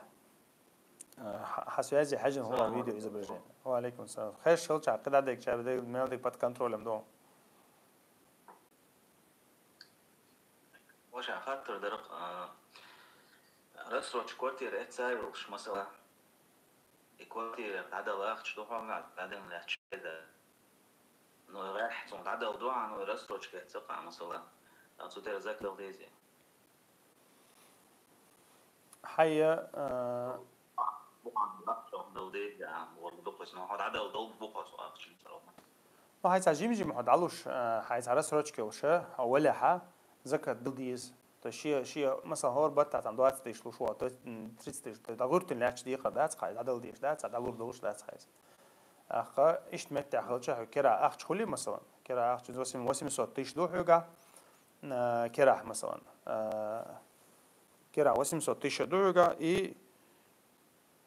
Хьан связи хьаьжжина хӀума видео изображение. Ва алейкум салам. Хеш шалчахь кхидӀа дегча бедел мел дика под контролем ду. Ваша хаттар дара, а, рассрочка квартира эццай йолуш, масала. И квартира дӀадала ахча ду хьуна, дӀадала лаьтташ да. Ну, рехь, цунна дӀадала ду хьуна, ну, рассрочка эццакъа, масала. А цу тера закрыл дези. Хьайя, а, Бухьан ахча дала дези, а, вала дукхаза, ну, хьо дӀадала долу букхаза ахча, масала. Ну, хьайца жим-жим хьо дӀалуш, а, хьайца рассрочка йолуша, хьо валехьа, закат дала деза. То есть шен, шен, масала, хӀора баттахь там двадцать тысяч луш ву, то есть, м, тридцать тысяч, то есть дӀагӀуьртина лаьтташ декхар дац хьай, дӀадала дезаш дац хьай, дӀадала долуш дац хьайца. ТӀаккха иштта меттехь хилча хьоьга кира ахча хуьлий, масалан, кира ахча восемь-, восемьсот тысяч ду хьоьга, а, кирахь, масалан, а, кира восемьсот тысяч ду хьоьга, и,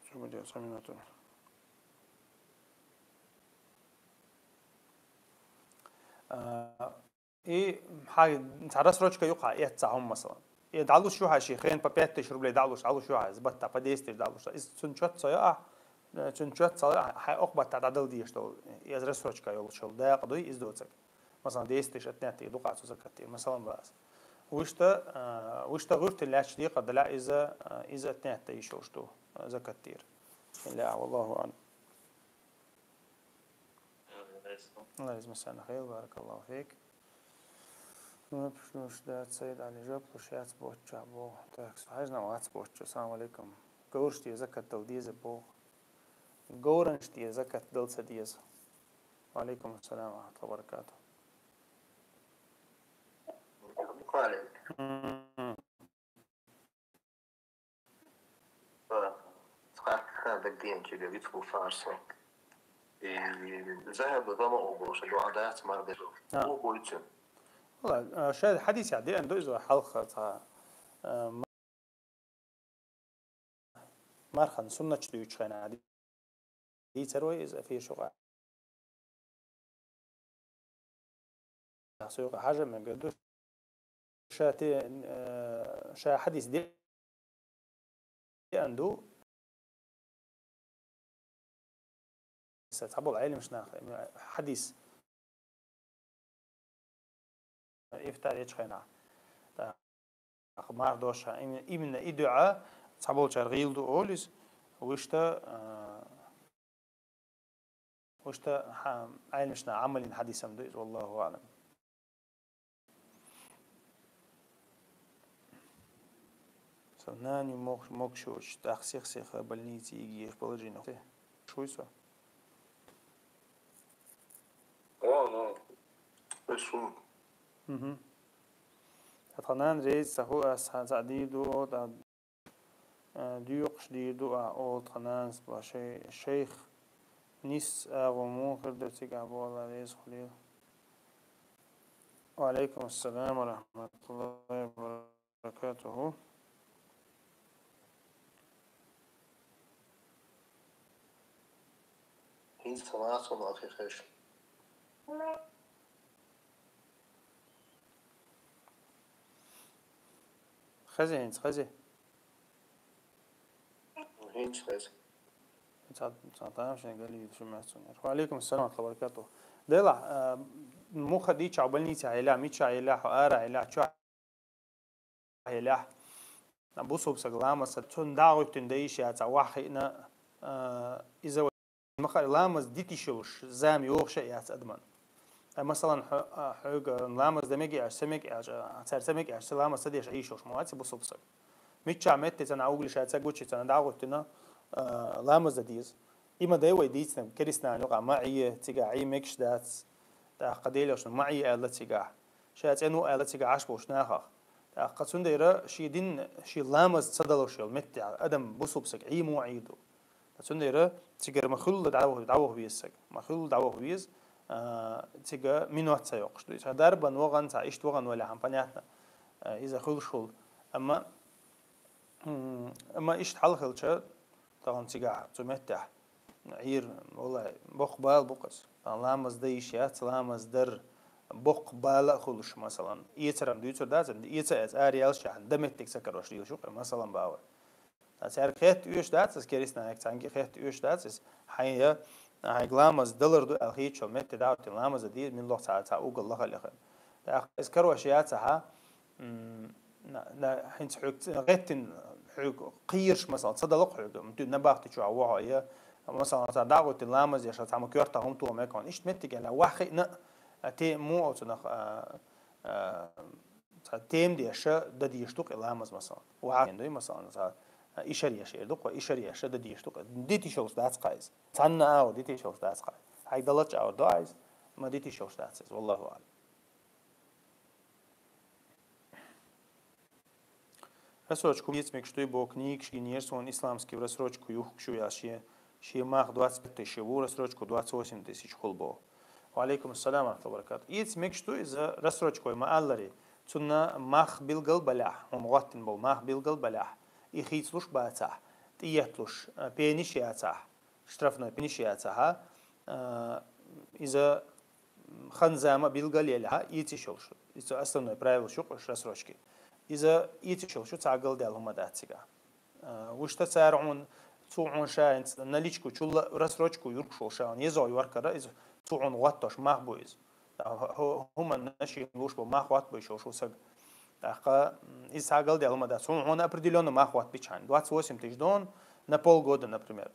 что мы делаем, саминату? А, И хьан цхьа рассрочка ю хьан эццахь хӀума, масалан. И дӀалуш ю хьан ши хен по пять тысяч рублей дӀалуш, дӀалуш ю хьан иза баттахь по десять тысяч дӀалуш. Иза цуьнан чот ца йо ахь, цуьнан чот ца йо ахь, хьайн окху баттахь дӀадала дезаш долу, иза рассрочка йолуш йолу дакъа дуй, иза доцург. Масалан, десять тысяч отнять ю дукха цу закат тӀера, масалан, бац. Вуьшта, а, вуьшта гӀуьртина лаьтташ декхар далахь иза, а, иза отнять йиш йолуш ду, а, закат тӀера. Иллахь, валлаху аӀлам. Аллах иза масана хир, баракаллаху фик. Ну, пусть луш дац, Сайд Али, жоп луш яц боцчахь боху. Так, хьажна вац боцчу. Ассаламу алейкум. Говраш тӀе закат дала деза боху. Говранаш тӀе закат дала ца деза. Ва алейкум ассалам ва рахматуллахи ва баракатух. М. Цхьа, цхьа дагадеанчигара вицлу фарсо. И захьаба зама обуша, дуӀа дац мар дезо. А. О, бойцу. Валла, а, ша хьадис я деан ду иза хьалха цхьа, а, м-, мархан суннаташ дуьйцу хенахь дийцар вай иза эфир чу къа. Со юкъа хьажа мегар ду. Ша те, э, ша хьадис де-, деан ду. Са цхьаболу Ӏеламаш нах, э, хьадис ифтар ечу хенахь. ТӀаккха мар доша, именно, именно и дуьӀа цхьаболчара гӀийла ду олу иза, вуьшта, а, вуьшта хьа-, Ӏеламашна Ӏамалин хьадисам ду иза, валлаху аӀлам. Со нана ю мог-, могуш йоцуш, тӀаккха сих-сиха больнице йига езаш положение. Шуй со? О, ну, эшун. Мгм. Тхан нана реза ца ху ас ца дийр ду, о, тӀа, э, дуьйкъуш дийр ду, а, олу тхан нанас ба шей-, шейх нис агӀо муха хир ду цига, бо Алла реза хуьлийла. Ва алейкум ассалам ва рахматуллахи ва баракатуху. ХӀинца ца маца ма ахи хеш. Хази, хӀинца хази. ХӀинца хази. Ца, ца, там шен гали, шу мясо не. Ва алейкум ассалам ва баракатух. Дела, а, муха дича больница хила, мича хила, хо ара хила, чо хила. Бусуб саг ламаз, цун дагӀуттин да иш яца, вахина, а, иза Маха ламаз дитишулш, зам йохша яц адман. Ай, масалан, хьо-, а, хьога ламаз да меги аш, са меги аш, а, цар са меги аш, са ламаз са деш айшулш, ма вац бусуб саг. Мичча метте цана ауглиша ца гучи цана дагуттина, а, ламаз да диз. Има дай вай дийцна, керисна нука, ма ие, цига ай мекш дац. Та каделеш, ма ие алла цига. Ша цену алла цига аш бош нахах. Та кацундера ши дин, ши ламаз цадалошел метте, адам бусуб саг, ай му айду. Цундера цигара ма хуьлла дӀавах-, дӀаваха веза саг. Ма хуьлла дӀаваха веза, а, цига минот ца йоккхуш ду. Ца дарбан вагӀан, ца ишт вагӀан валя хьан, понятно, а, иза хуьлуш хул. Амма, м, амма ишт хьал хилча, тагӀан цига цу меттехь Ӏийр, валлай, бокх бала бу къас. ТагӀан ламаз да йиш яц, ламаз дар бокх бала а хуьлуш, масалан. Эцарам дуьйцур дац, эца эц, ари ялш яхьан, да меттиг ца карош лийла шу, масалан, бавар. Ца цаьрга хетта оьш дац, ас керисна хьайг цхьанги хетта оьш дац, ас хьайн я, хьайг ламаз далар ду, ал хийчо метте даъватин ламаз а дийр, мин лох ца, ца угал лаха леха. ТӀаккха ас карош яца хьа, м, на, на, хӀинца хьуьг ц-, гӀеттин хьуьг кхийрш, масалан, ца далакъ хьуьг, м, ту набахти чу а вохо я, масалан, ца дагӀутин ламаз яша, ца ма кёрта хӀум туа мекон. Ишт меттиг яла, ваххи на, а, те му оцунах, а, а, Ца тем деша да дийш ду кхы ламаз, масалан. Ва ген дуй, масалан, ца ишар яша эр ду кхы, ишар яша да дийш ду кхы. Дити шолш дац кхайз. Цанна ау, дити шолш дац кхайз. Хьай далач ау ду айз, ма дити шолш дац из. Валлаху а'лам. Рассрочку ецмек штуй бо книгш гинерсон исламский в рассрочку юхкшу я ше, ше мах двадцать пять тысяч ву, рассрочку двадцать восемь тысяч хул бо. Ва алейкум ассалам ва рахматуллахи ва баракатух. Ецмек штуй за рассрочкой ма аллари. Цунна мах билгал балях, он гъоттин бол мах билгал балях. И хийцлуш бацах, тиетлуш, э, пениш яцах, штрафной пениш яцах, а? Э, иза ханзама билгал ель, ха, ици шолшу. Ицу основной правил шу, рассрочки. Иза ици шолшу цагал дел хӀума дацига. А, вушта цар он, цу он шаинц наличку чула рассрочку юрк шол шаун. Езо юркара, из цу он гъоттош мах бу из. А, ху-, ху-, хӀума наши луш бу мах гъотт бу шол шу саг. Ахка, м, из цагал дел хӀума дац. Он, он определённо мах гъотт бичан. Двадцать восемь тысяч дон на полгода, например.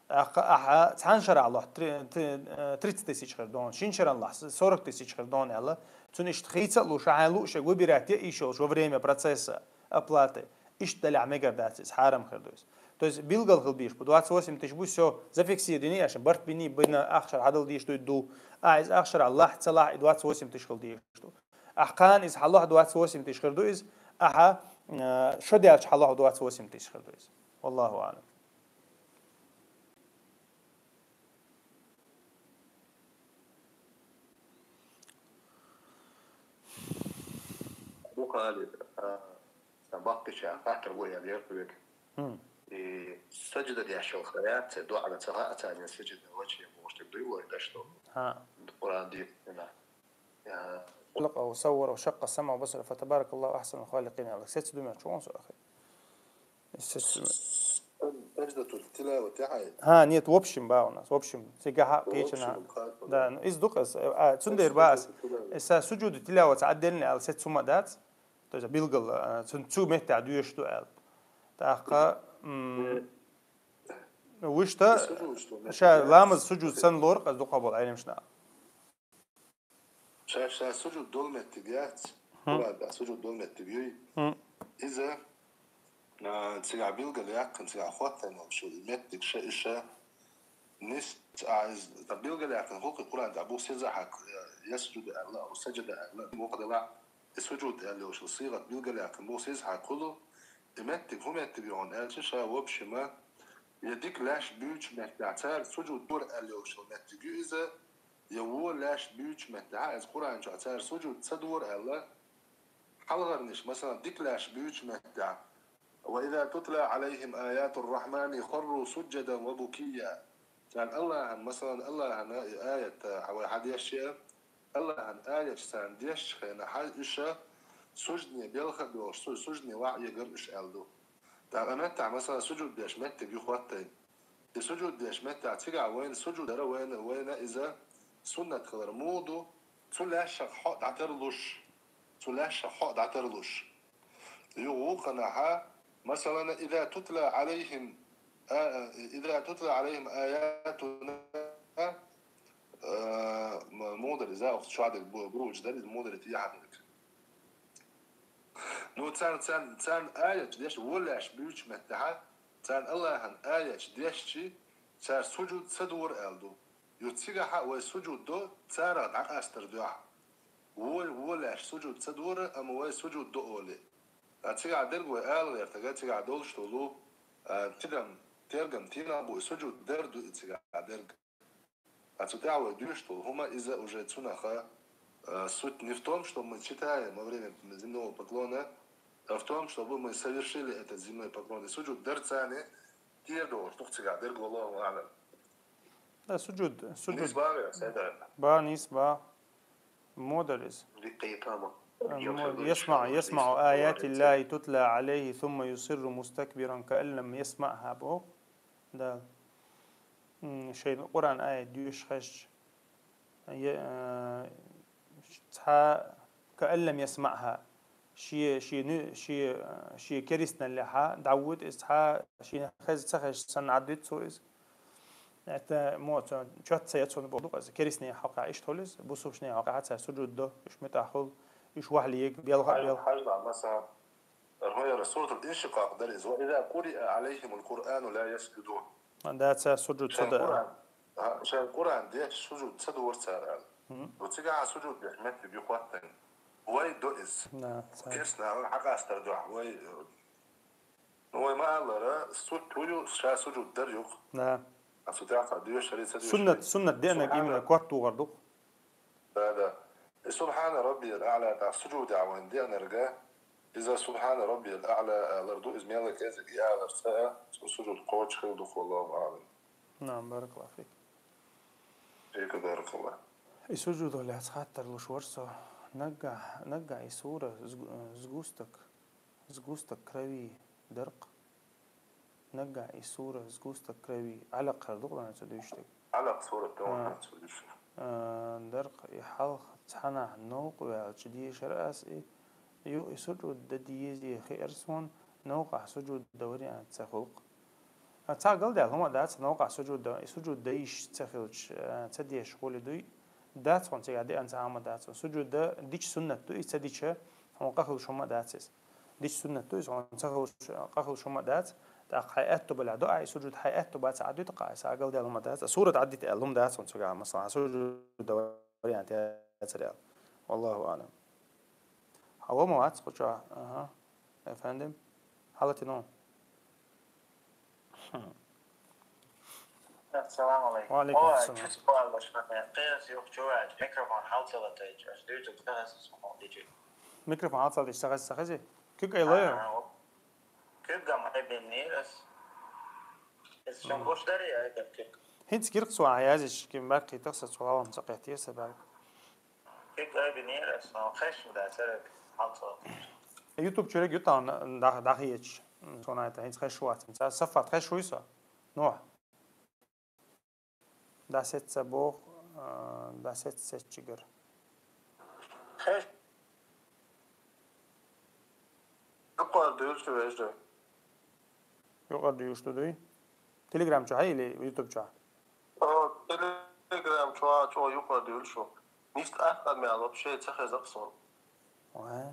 Ахка, аха, цхьан шара Аллах, три-, три-, э, тридцать тысяч хер дон, шин шара Аллах, сорок тысяч хер дон, Алла. Цун ишт хийца луша, хай луша выбирать я ишолш во время процесса оплаты. Ишт даля мегар дац из, харам хер дуйс. То есть билгал хил биш, по двадцать восемь тысяч бу, всё, зафиксированы, яшин, барт бини, бина, ахшар хадал диш дуй ду. А из ахшар Аллах, цалах и двадцать восемь тысяч хил диш ду. Ахкан из халах двадцать восемь тысяч хер дуйс, аха, э, шо дялч халах двадцать восемь тысяч хер дуйс. Валлаху а'лам. Бухари, а, сан баккача хаттар го ял яртвек. Хм. И саджда дяшал хаят, дуа на цага, а цадин саджда вачи бошта дуй вой да что. Ха. Куран дир, да. خلق وصور وشق السمع والبصر فتبارك الله أحسن الخالقين. Аллах сец думе чугун со ахи. Сец думе. Садждатул тилават яхай. Ха, нет, в общем, ба у нас. В общем, сега ха печена. Да, ну, из дук, а, цундер бас. Эса суджуд тилават отдельный ал сец сума дац. То есть билгал, а, цун цу метте дуеш ду ал. Таха, м, вишта, ша ламаз суджуд сан лор, аз дука бол айлемшна. Ша, ша суджуд дол меттиг яц. Хм. Куран да суджуд дол меттиг юй. Хм. Иза, а, цига билгал яккан, цига хоттан, шо меттиг ша, иша. Нис, а, из, та билгал яккан, хулки Куран да бу сеза хак, я, ясджуд алла, у саджада алла, мукадала, и суджуд алла, шо сигат билгал яккан, бу сеза хак хулу, и меттиг, ху меттиг йон, элчи ша, в общем, а, я дик лаш бюч меттиг, цар суджуд дур алла, шо меттиг ю иза, Я во лаьш буьйчу метта, хьа, эс Къуръан чу цара сужуд ца дора аьлла, хьалхарниш, масалан, дика лаьш буьйчу метта: «وإذا تتلى عليهم آيات الرحمن خروا سجدا وبكيا». Царна Аллахьан, масалан, Аллахьана и аят, а, вай хьадеш я, Аллахьан аяташ царна дешча хенахьа, иша суждане белха а бохуш, су-, суждане ваӀ егар уьш аьлла ду. ТӀаккха меттахь, масалан, сужуд деш меттиг юхаттай. И сужуд деш меттахь цигахь вайна сужуд дара вайна, вайна иза суннат хилар муха ду, цу лаьшшах хьо дӀатарлуш, цу лаьшшах хьо дӀатарлуш. Юха вукханахьа, масалан, إذا تتلى عليهم، а, إذا تتلى عليهم آياتنا، а, м-, муха дара иза, оха чохь дерг бу-, буучу дара, иза муха дара, тӀехьа дерг. Ну, царна, царна, царна аяташ деш, вон лаьшша буьйцучу меттехьа, царна Аллахьан аяташ дешчи, цара сужуд ца дора аьлла ду. Ю цигахьа вай сужуд до, царах дӀакъастар дуьхьа. Вон, вон лаьшша сужуд ца дора, амма вай сужуд до олий. Ткъа цигахь дерг вай ала гӀертарг, цигахь долуш долу, а, тидам, тергам, тина бу, и сужуд дар ду и цигахь дерг. А цу тӀехь вай дуьйш долу хӀума иза уже цунах, а, суть не в том, что мы читаем во время земного поклона, а в том, чтобы мы совершили этот земной поклон. И сужуд дар царна тӀера догӀуш ду-кх цигахь дерг, валлаху аӀлам. Да, сужуд, сужуд. Нийса боху, Сайдар? Ба, нийса боху. Муха дара иза? Дикка тама. Э, мо-, يسمع، يسمع آيات الله تتلى عليه ثم يصر مستكبرا كأن لم يسمعها боху. Да. М, шайна Къуръан аят доьшуш хезча, е-, э, цхьа كأن لم يسمعها. Шен, шен нуь-, шен, э, шен керстаналлехьа дӀавоьду иза цхьа, шена хеза ца хезча санна Ӏадвуьту цо иза. Это, мо, цо, чот ца яц цунна боху ду-кх иза. Керстанийн хьокъехь иштта хуьлу иза, бусалбанийн хьокъехь цара сужуд до, уьш муьтӀахь хуьлу, уьш ваьхьа лега, белха а белха. Хьажал, масала, хӀара Суратул-Иншикъакъ дара иза: وإذا قرئ عليهم القرآن لا يسجدون. Дац, сужуд ца дан. Шайн Къуръан, а, шайн Къуръан деш сужуд ца дора цара аьлла. Мгм. Ду цигахь сужуд деш меттиг юхаттай. Вай до иза. Да, ца. Керстанал хьакъастар дуьхьа. Вай, э, ну, вай ма-аллара, сужуд ю, ша сужуд дар ю-кх. Да. А цу тӀехь цхьа доьшуш дарий, ца доьшуш дарий. Суннат, суннат деанарг именно корта тухур ду-кх. Да, да. И سبحان ربي الأعلى тӀехь сужудехь вайна деанарг, иза سبحان ربي الأعلى алар ду, иза мел а кӀезиг и аларца а, цу сужуд кхочуш хир ду-кх, валлаху аӀлам. Наам, баракаллаху фик. Фика баракаллах. И сужудах лаьцна хаттар луш вара со. Наггахь, наггахь и сура сгу-, сгусток, сгусток крови дара-кх. Наггахь и сура сгусток крови, Ӏалакъ хир ду-кх цо дуьйцург. Ӏалакъ сурат ду-кх цо дуьйцург. А, дара-кх и хьалха цхьанхьа новкъа ваьлча дешара ас и, юха и сужуд дан дезий хиира суна, новкъахь сужуд дан вариант ца хуьлу-кх. А, цхьа галдаьлла хӀума дац, новкъахь сужуд дан, и сужуд дан йиш ца хилча, а, ца деш гӀули дуй? Дац хьуна цигахь деана цхьа хӀума дац хьуна. Сужуд дан дича суннат ду, и ца дича хьуна къа хуьлуш хӀума дац иза. Дича суннат ду иза, хьуна ца хуьлуш, къа хуьлуш хӀума дац. ТӀаккха хьайн аьтту балахь до ахь и сужуд, хьайн аьтту бац Ӏадвита-кх, иза Ӏагалдаьлла хӀума дац. Сурат Ӏаддита аьлла хӀума дац хьуна цигахь, масала, хьан сужуд дан вариант яцара аьлла. Валлаху аӀлам. Хьан вон ма вац кху чохь? Аха. Эфендим. Хьалатино. Хм. Ассаламу алейкум. Ва алейкум ассалам. Ой, чуц паллаш, кхерас юха чуваьлча, микрофон хьал ца латайча, аш дуьйцург ца хеза, ца хеза. Микрофон хьал ца латайча, ца хеза, ца хеза? Куьг ай лой? Ага, куьг ам айбиннера ас. Эс шун гуш дарий, айбин куьг? ХӀинца киркх цо ахь язйича, кхин баккхийтах сан, цо гӀалам ца кхеттера сан баьрг. Куьг айбинера ас, но хезаш ма дацара, хьал ца латайча. YouTube чуьриг ю тахана дӀа-, дӀахечаш. Цунна хӀинца хезаш вац. Ца Сафат хезаш вуй со? Нохь. ДӀасеццо боху, а, дӀасеццо сецчигара. Хеш. Юкъара дуьйцу вежа. Юкъара дуьйцу дуй? Telegram чохь или YouTube чохь? О, Telegram чохь, чохь юкъара дуьйцу. Ниск атта мел вообще ца хеза-кх суна. Ой.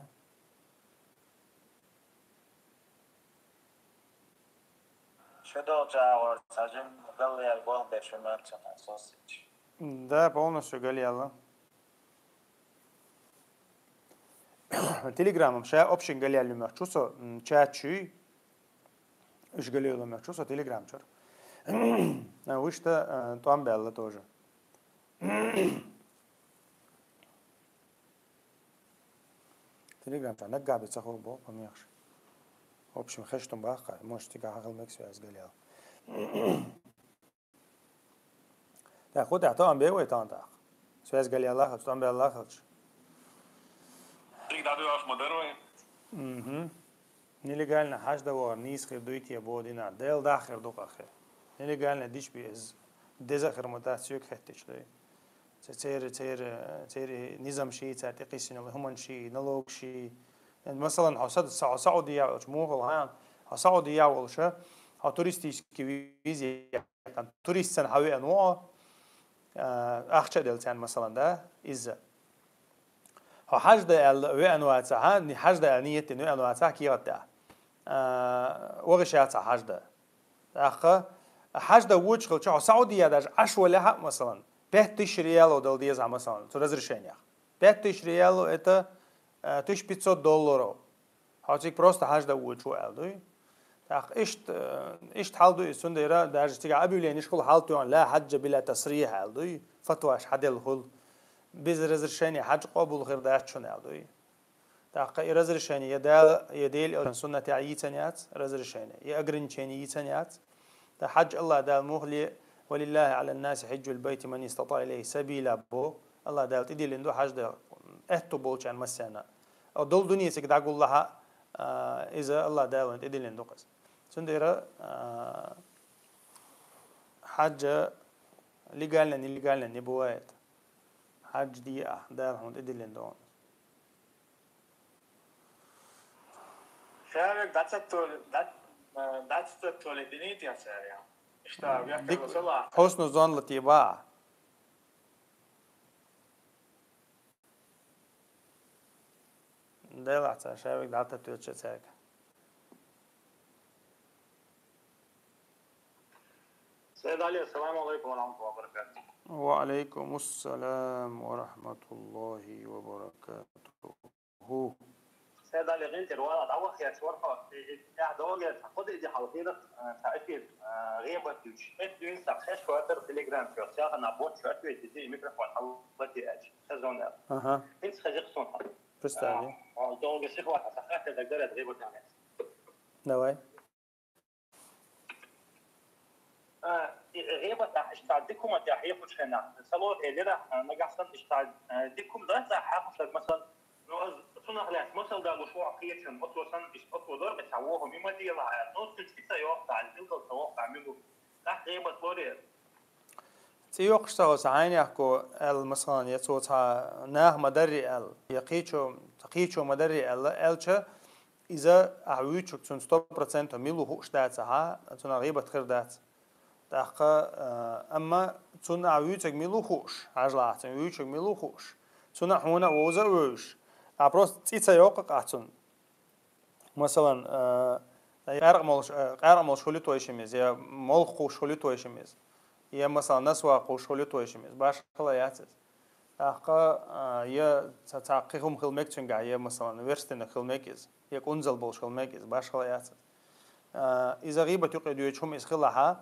Шу долчу агӀор цхьа жимма галъяьлла болх беш ву моьтту сан соцсеташ. Да, полностью галъяьлла. Телеграмом ша общий галъяьлла моьтту шу со, м, чат чуьй. Уьш галъяьлла моьтту шу со Telegram чуьра. А, вуьшта, а, тӀом баьлла тоже. Telegram чохь наггахь бен ца хуьлу боху, помехаш. В общем, хештум баккха, может, цигахь хила мегаш ваьз галъяьлла. ТӀаккха хӀун тӀаккха, тоам бе вай тахан тӀаккха? Связь галъяьлла хилча, тоам баьлла хилча. Дик дӀадоьлхуш ма дара вай. Мгм. Нелегально хьажда вахар нийса хир дуй те бо дина? Дела даха хир ду къахе. Нелегально диш би из деза хир ма дац, соьга хеттича дуй. Ца-, церан, церан, церан низам ший, цар тӀекхиссинал хӀуман ший, налог ший. Масалан, хьо са-, са-, хьо Саудия волча мухал хьан, хьо Саудия волуша, хьо туристический визе яьккхина, турист санна хьан веана ву хьо, а, ахча а делла царна, масалан, да, изза. Хьо хьажда аьлла веана вацахьа, ни-, хьажда аьлла ниет дина веана вацахьа кехат тӀехь. А, вахиш яцахьа хьажда. ТӀаккха хьажда воча хилча, хьо Саудия даже Ӏаш валехьа, масалан, пять тысяч реалов дала деза, масалан, цу разрешениях. Пять тысяч реалов это, э, тысяча пятьсот долларов. Хьо цига просто хьажда воча ву аьлла дуй. ТӀаккха иштта, э, иштта хьал ду иза, цундела даже цига объявленеш хула хьал тоьхна, ла хьаджа била тасрих аьлла дуй, фатваш хьаделла хула. Без разрешения хьаж къобал хир дац шуна аьлла дуй. ТӀаккха и разрешение я Дала, я Дела элчан суннатехь йийцан яц разрешение, и ограничение йийцан яц. ТӀаккха хьаж АллахӀ Дала муха ле, «Ва лиллахи Ӏала ннаси хьиджул байти ман истатӀа илайхи сабила» бо, АллахӀ Дала тӀедиллина ду хьажда аьтту болчарна массарна. О, долу дуьне цига дӀагуллахьа, а, иза АллахӀ Дала вайна тӀедиллина ду-кх иза. Цундела, а, хьажа легально, нелегально не бывает. Хьаж де ахь, Дала хьуна тӀедиллина ду. Шаьвег дӀацаттоле, дӀа-, э, дӀацаттоле динийти ас аьлла. Иштта веккхар ва салахь. Хьусну зон латийба. Делахь цара шаьвег дӀататтоьча цаьрга. Сайд Али, ассаламу алайкум ва рахматуллахи ва баракатух. Ва алайкум ассалам ва рахматуллахи ва баракатух. ХӀу. Седали гӀинтӀера вала дӀавахъеш вара хьо, и, и, тӀаьхьа догӀе, цхьа кхо-диъ де хьалхийра, а, цхьа эфир, а, гӀийбат дуьйцуш. Эс дуьйна схьа хезаш вацара Telegram чохь, цхьаьхана бочча ответить ди, микрофон хьаллатийча, хезон аьлла. Аха. ХӀинца хезира суна. Представь. А, а, догӀе сиха ваха, схьа хатта дагадара гӀийбат аьлла. Давай. А, и, гӀийбатах иштта дика хӀума тӀехь хьехучу хенахь, ца ло элира, а, нагахь санна иштта, а, дика хӀума дац ахь хьехуш дерг, масалан, ну, аз цунах лаьцна масал далуш ву хьо кхечун, оцо санна иштта оцо дора, аса воху мима делахь аьлла, ну, цуьнца и ца йоккху, билггал ца воккху, мила ву. ТӀаккха гӀийбат лорий? ЦӀе йоккхуш ца хилча, хьайна яхко аьлла, масалан, я цо цхьа наха ма-дарри аьлла, я кхечо, кхечо ма-дарри аьлла, аьлча, иза ахь вуьйцург цунна сто процентов мила ву хууш дацахьа, цунах гӀийбат хир дац. ТӀаккха, а, амма цунна ахь вуьйцург мила ву хууш, хьажал ахь цунна вуьйцург мила ву хууш, цунна а хьуна а вовза а вевзаш, ахь просто цӀе ца йоккху-кх ахь цунна. Масалан, а, къаьркъа молуш, а, къаьркъа молуш хуьлу тойшам иза, я молха кхуш хуьлу тойшам иза, я, масалан, насвак кхуш хуьлу тойшам иза, башхала яц иза. ТӀаккха, а, я ца-, цхьа кхин хӀума хила мега цуьнгахь, я, масалан, верстинаг хила мега иза, я кӀунзал болуш хила мега иза, башхала яц иза. А, иза гӀийбат юкъе доьдучу хӀума иза хилахьа,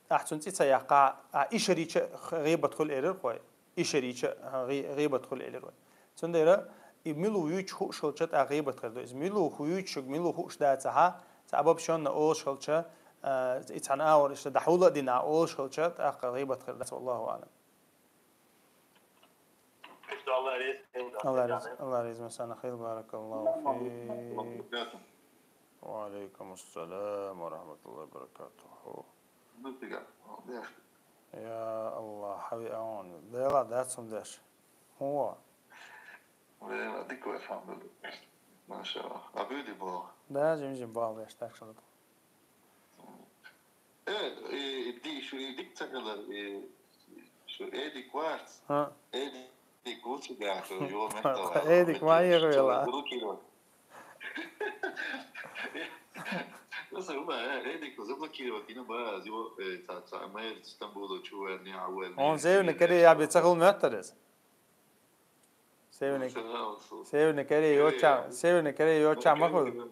ахь цунна цӀе ца яккхахь, ахь ишарича гӀийбат хуьлу элира хой. Ишарича гӀи-, гӀийбат хуьлу элира вай. Цундела и мила ву вуьйцуш хууш хилча, тӀаккха гӀийбат хир ду. Иза мила ву вуьйцуш, мила ву хууш дацахьа, цхьа обобщённо олуш хилча, а, и цхьана агӀор иштта дӀахьула а дина олуш хилча, тӀаккха гӀийбат хир дац, валлаху аӀлам. Алла реза, Алла реза, масана хир, баракаллаху фик. Ва алейкум ассалам ва рахматуллахи ва баракатуху. Я Аллах, хьави аон. Дела дац хӀума деш. ХӀун? Вела, дика вай, алхьамдулиллах. Машаллах. А буьйди боху? Да, жим-жим баху деш, так что. Э, э, ди-, шу, э, дика ца хилар, э, шу, э, дика вац. А? Э, дика ву цигахь, шу, ё, меттала. Э, дика ма ехала. Заблокировать. Просто, ну, э, э, дика заблокировать, ну, ба, ё, э, ца, ца, мэр Стамбула чу вер, не, а, вер, он не, Северный не, Корея не, я бе ца хул меттарес. Северный, Северный Корея йоча, Северный Корея йоча ма хул.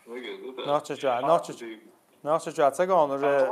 Нохча чуьра, нохча чуьра, нохча чуьра ца гон уже.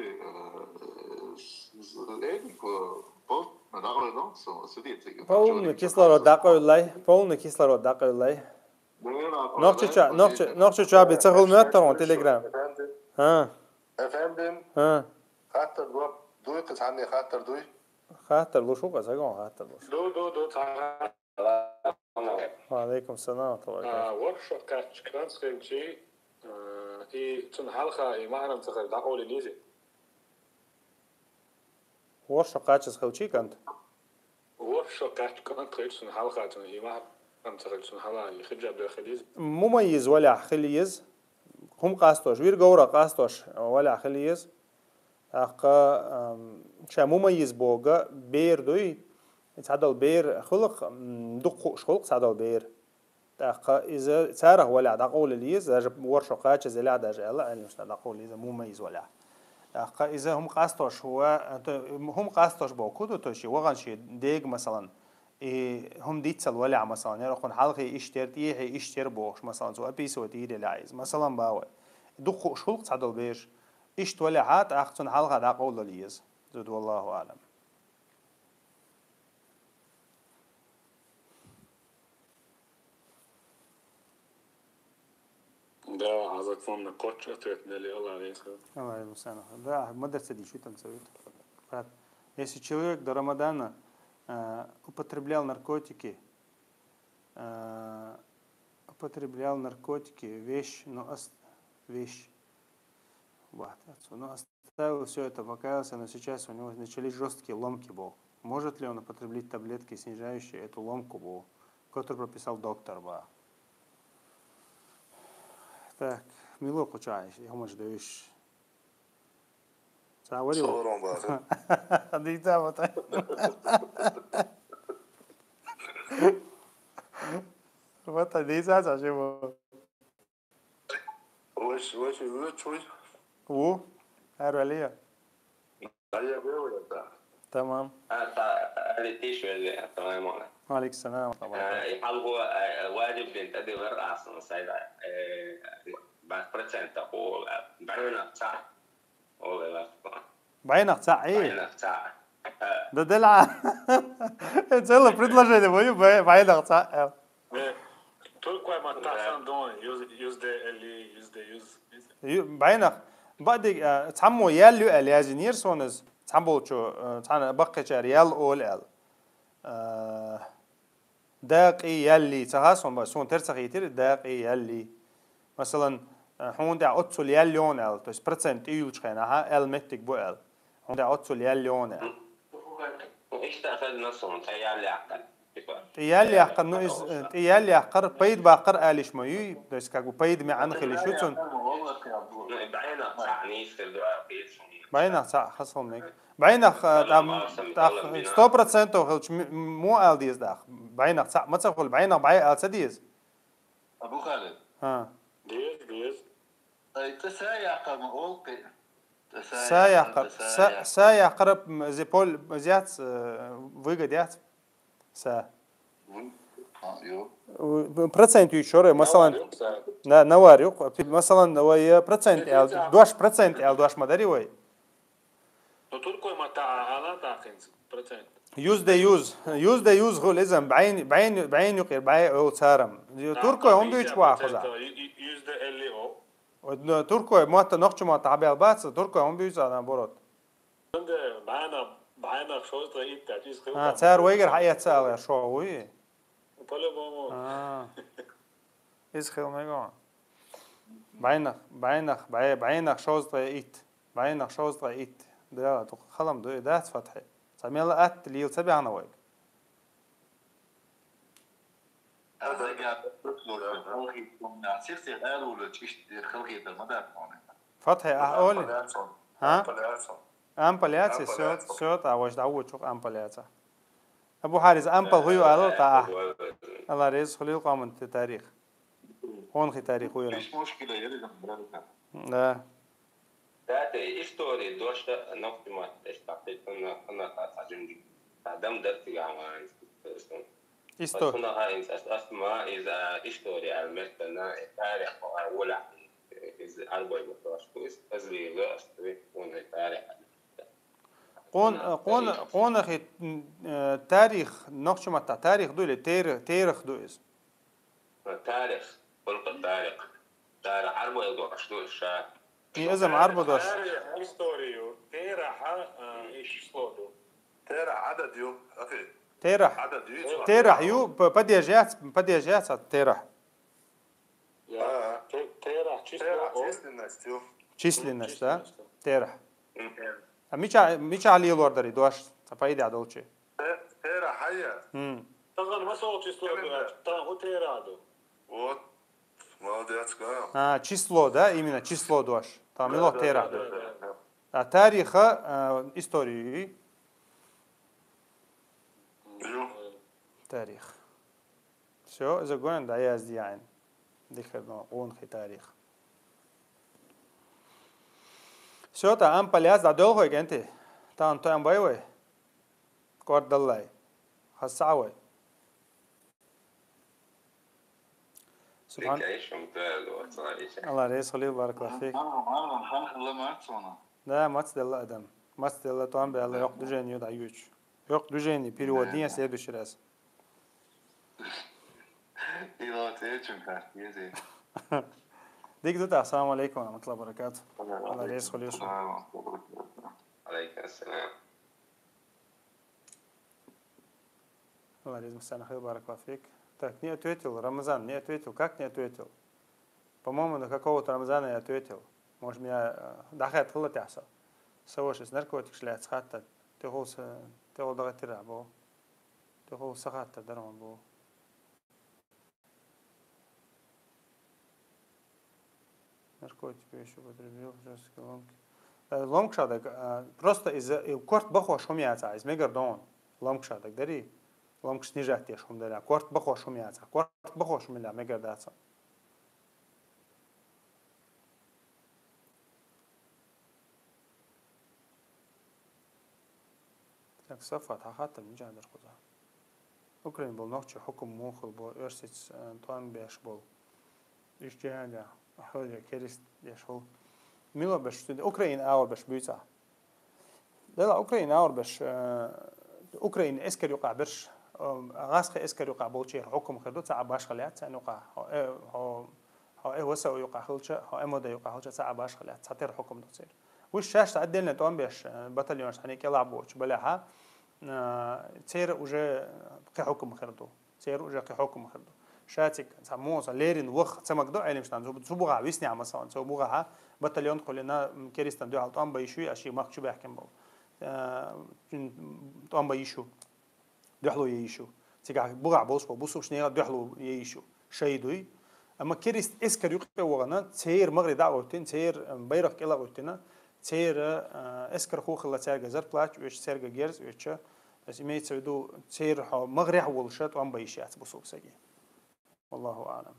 Э, с- с- эдик, э, пол- на дагой, ну, со- сидит, э, Полный кислород дакъуйлай. Полный кислород дакъуйлай. Нохчича, нохчи, нохчича би цагул меттарон телеграм. Ха. Эфендим. Ха. Хаттар дуй, дуй, кыз ханны хаттар дуй. Хаттар лушу ка цагон хаттар лушу. Ду, ду, ду, цагаан. Ва алейкум салам ва рахматуллахи ва баракатух. А, ворхӀ шо кхаьчча канц хилчи, а, и цун хьалха и махьрам ца хилча дакъули лизи? ВорхӀ шо кхаьчча хилчи кант? ВорхӀ шо кхаьчча кант хилчи цун хьалха цун и махьрам ца хилча цун хьалха и хиджаб дехилизи? Мумаййиз валахь хилиз. ХӀума къастош, вир говра къастош валахь хилиз. ТӀаккха, ам, ша мумаййиз бога бер дуй, цхьадал бер хулах, м, дукха хууш хулах цхьадал бер. ТӀаккха иза царах валахь дакъули лиз, даже ворхӀ шо кхаьчча зелахь даже аьлла, Ӏилмашна дакъули иза мумаййиз валахь. ТӀаккха иза хӀума къастош ва, то- хӀума къастош бога ку ду, то ши вагӀан ши дег, масалан, и хӀума дицал валахь, масалан, яра хун хьалхи иштер, тӀехьи иштер бохуш, масалан, цу описывать йийр елахь иза. Масалан, бавай. Дукха хууш хулах цхьадал беш. Иштта валахьа, тӀаккха цун хьалха дакъули лиз. Зуд, валлаху аълам. Да, а законно кочу ответ дали Аллах весел. Аллах весел. Да, мы дальше диши там совет. Брат, если человек до Рамадана э, употреблял наркотики, э, употреблял наркотики, вещь, но ост- вещь. Вот, отцу. Но оставил все это, покаялся, но сейчас у него начались жесткие ломки был. Может ли он употреблить таблетки, снижающие эту ломку был, которую прописал доктор, ба? Так, мило кучаешь, я может даешь. Ца вари. Салам ба. Дита вот. Вот а дита за чего? Ваш, ваш, ваш, ваш. Ву? Арвалия. Алия говорит, да. Тамам. А, та, али тиш вели, тамам, мона. Алейкум салам. А, и хьалгу, а, ваджиб дин, тады вар асан, сайда. Э, бас процент, о, а, барна, ца. О, вела. Байнах ца, э. Байнах ца. Да, да, ла. Целое предложение, мою бай-, байнах ца, э. Э, турквай ма тасан дон, юз-, юзде элли, юзде юз. Ю-, байнах. Баъди, э, цхьаммо ял ю аьл язйинера соназ, цхьаболчо, э, цхьана баккхичара ял ола аьл. Э, дакъи ялли, ца хассон ба, сон тер ца хийтира, дакъи ялли. Масалан, э, хьуна тӀехь оццул ял йона аьл, то есть процент тӀеюлчу хенахьа, аьл меттиг бу аьл. Хьуна тӀехь оццул ял йона аьл. Ну, иштта хезна сон, ца ял яккхар. Типа, тӀе ял яккхар, ну, из, э, тӀе ял яккхар, пайда баккхар алиш ма юй, то есть, как бы, пайда меӀан хилиш ю цун. Ну, и байнах цхьаъ нийса хир ду, а, кхеташ хӀума. Байнах цхьаъ хасал мег. Байнах, э, там, так, сто процентов хилча, м-, м-, мо ал деза дах. Байнах цхьаъ ма ца хуьлу, байнах бай ал ца деза. Абу Халид. ХӀа. Деза, деза. Ай, ца са яккхар ма олу кхи. Ца са Са яккхар, яккхар, ца са, са са яккхар. Яккхар, м, зе пол-, зяц, э, выгодяц. Са. Ву-, а, ё. У-, процент ю чоры, масалан, да, навар ю, пи-, масалан, вай, э, процент ал, дош процент ал, дош ма дари вай. Ну, туркой ма та, а, ала та хинц, процент. Юз де юз, юз де юз гул изам, байн, байн, байн юкъир, бай ол царам. Туркой он бич ва хуза. Ю-, ю-, юз де элли о. Ой, ну, туркой мотта, нохчу мотта хьабел бац, туркой он бич ана борот. Анда бана, бана шозда итта, чиз хил. А, цар вайгар хьаэца ала шо, уй? По-любому. А. Из хил мего. Байнах, байнах, бай-, байнах шозда ит. Байнах шозда ит. Да, ту халам ду, и дац фатхи. Ца мела ат лил ца бяна вайг. Аз ага халхи тумна сих сих алула чишти халхи тар мадат моне. Фатхе а оли. Палацо. Ха? Палацо. Ампаляци, все, Ампаляци. Все, та ваш да учук ампаляца. Абу Харис ампал хую алал та. Алла рез хулил къаман тарих. Хонхи тарих уйрам. Иш мушкила еридам брака. Да. Дата история дошта нохтимат эстапит на на та жинди. Адам дартига аман. Исто. Куна ха инс ас асма из история алмертана тарих вала из арбой буташку из азлилы аствит он тарих. Къон къон къонахи тарих нохчуматта тарих ду или тер терих ду из. Тарих, хулка тарих. Тарих арбой буташку ша. И азам арбу дош. Историю. Тераха и число ду. Тера адад ю, ахи. Терах. Адад ю. Терах ю поддержать поддержать терах. Тера число. Численность ю. Численность, да? Терах. А мича мича лилор дари дош. Та пайда долчи. Тера хая. М. Таган масол число. Таган у тера ду. Вот. Молодец, га. А, число, да, именно число дош. Там мило терах. А тариха историю. Ю. Тарих. Все, загон да я здян. Дихер но он хи тарих. Все, та ам паляц да долго генти. Та он то ам байвай. Кордаллай. Хасавай. Субхан. Алла рез хулил баракаллаху фик. Да, мац делла адам. Мац делла то ам бе Алла ёк движение да юч. Ёк движение перевод не следующий раз. Дик дута, ассаламу алейкум ва рахматуллахи ва баракатух. Алла рез хулил. Алейкум ассалам. Алла рез хулил, баракаллаху фик. Так, не ответил, Рамазан, не ответил. Как не ответил? По-моему, на какого-то Рамазана я ответил. Может, меня дахет хылат яса. Савошис наркотик шляц хатта. Ты хол са, ты хол дагатира бо. Ты хол сахатта дарман бо. Наркотики еще употребил, жесткие ломки. Ломк шадак, просто из корт бахо шумяца, из мегардон. Ломк шадак дари. Ломк снижать я шум даря. Корт бахо шумяца. Корт бахо шумля мегардаца. Так, Сафат, хахаттар мин жандыр куза. Украин бол нохчи хукум мухул бол, өрсиц туан беш бол. Иш жанда, ахвалия керист беш бол. Мило беш студи, Украин аур беш буйца. Дела Украин аур беш, Украин эскер юка беш, гасхы эскер юка болчи хукум хырду, ца абаш халят, ца нука, хо э васа юка хылча, хо эмода юка хылча, ца абаш халят, ца тер хукум дуцер. Уж шашта отдельно там беш батальон шта не кела боч, баляха, цер уже кы хукум хырду. Цер уже кы хукум хырду. Шатик, ца мон, ца лерин вах, ца макдо элим штан, цу буга висня масалан, цу буга ха батальон холина керистан дю хал там байшу, аши махчу бяхкем бол. Там байшу. Дюхлу ейшу. Цига буга болш бо, бусуш нега дюхлу ейшу. Шайдуй. Ама керист эскер юкъе вагана, цер магри да оттин, цер байрак кела оттина, цер эскер хухла церга зарплат, уч церга герз, уч. То есть имеется в виду, цер хо магри хволша, то ам байшац бусук саги. Аллаху алам.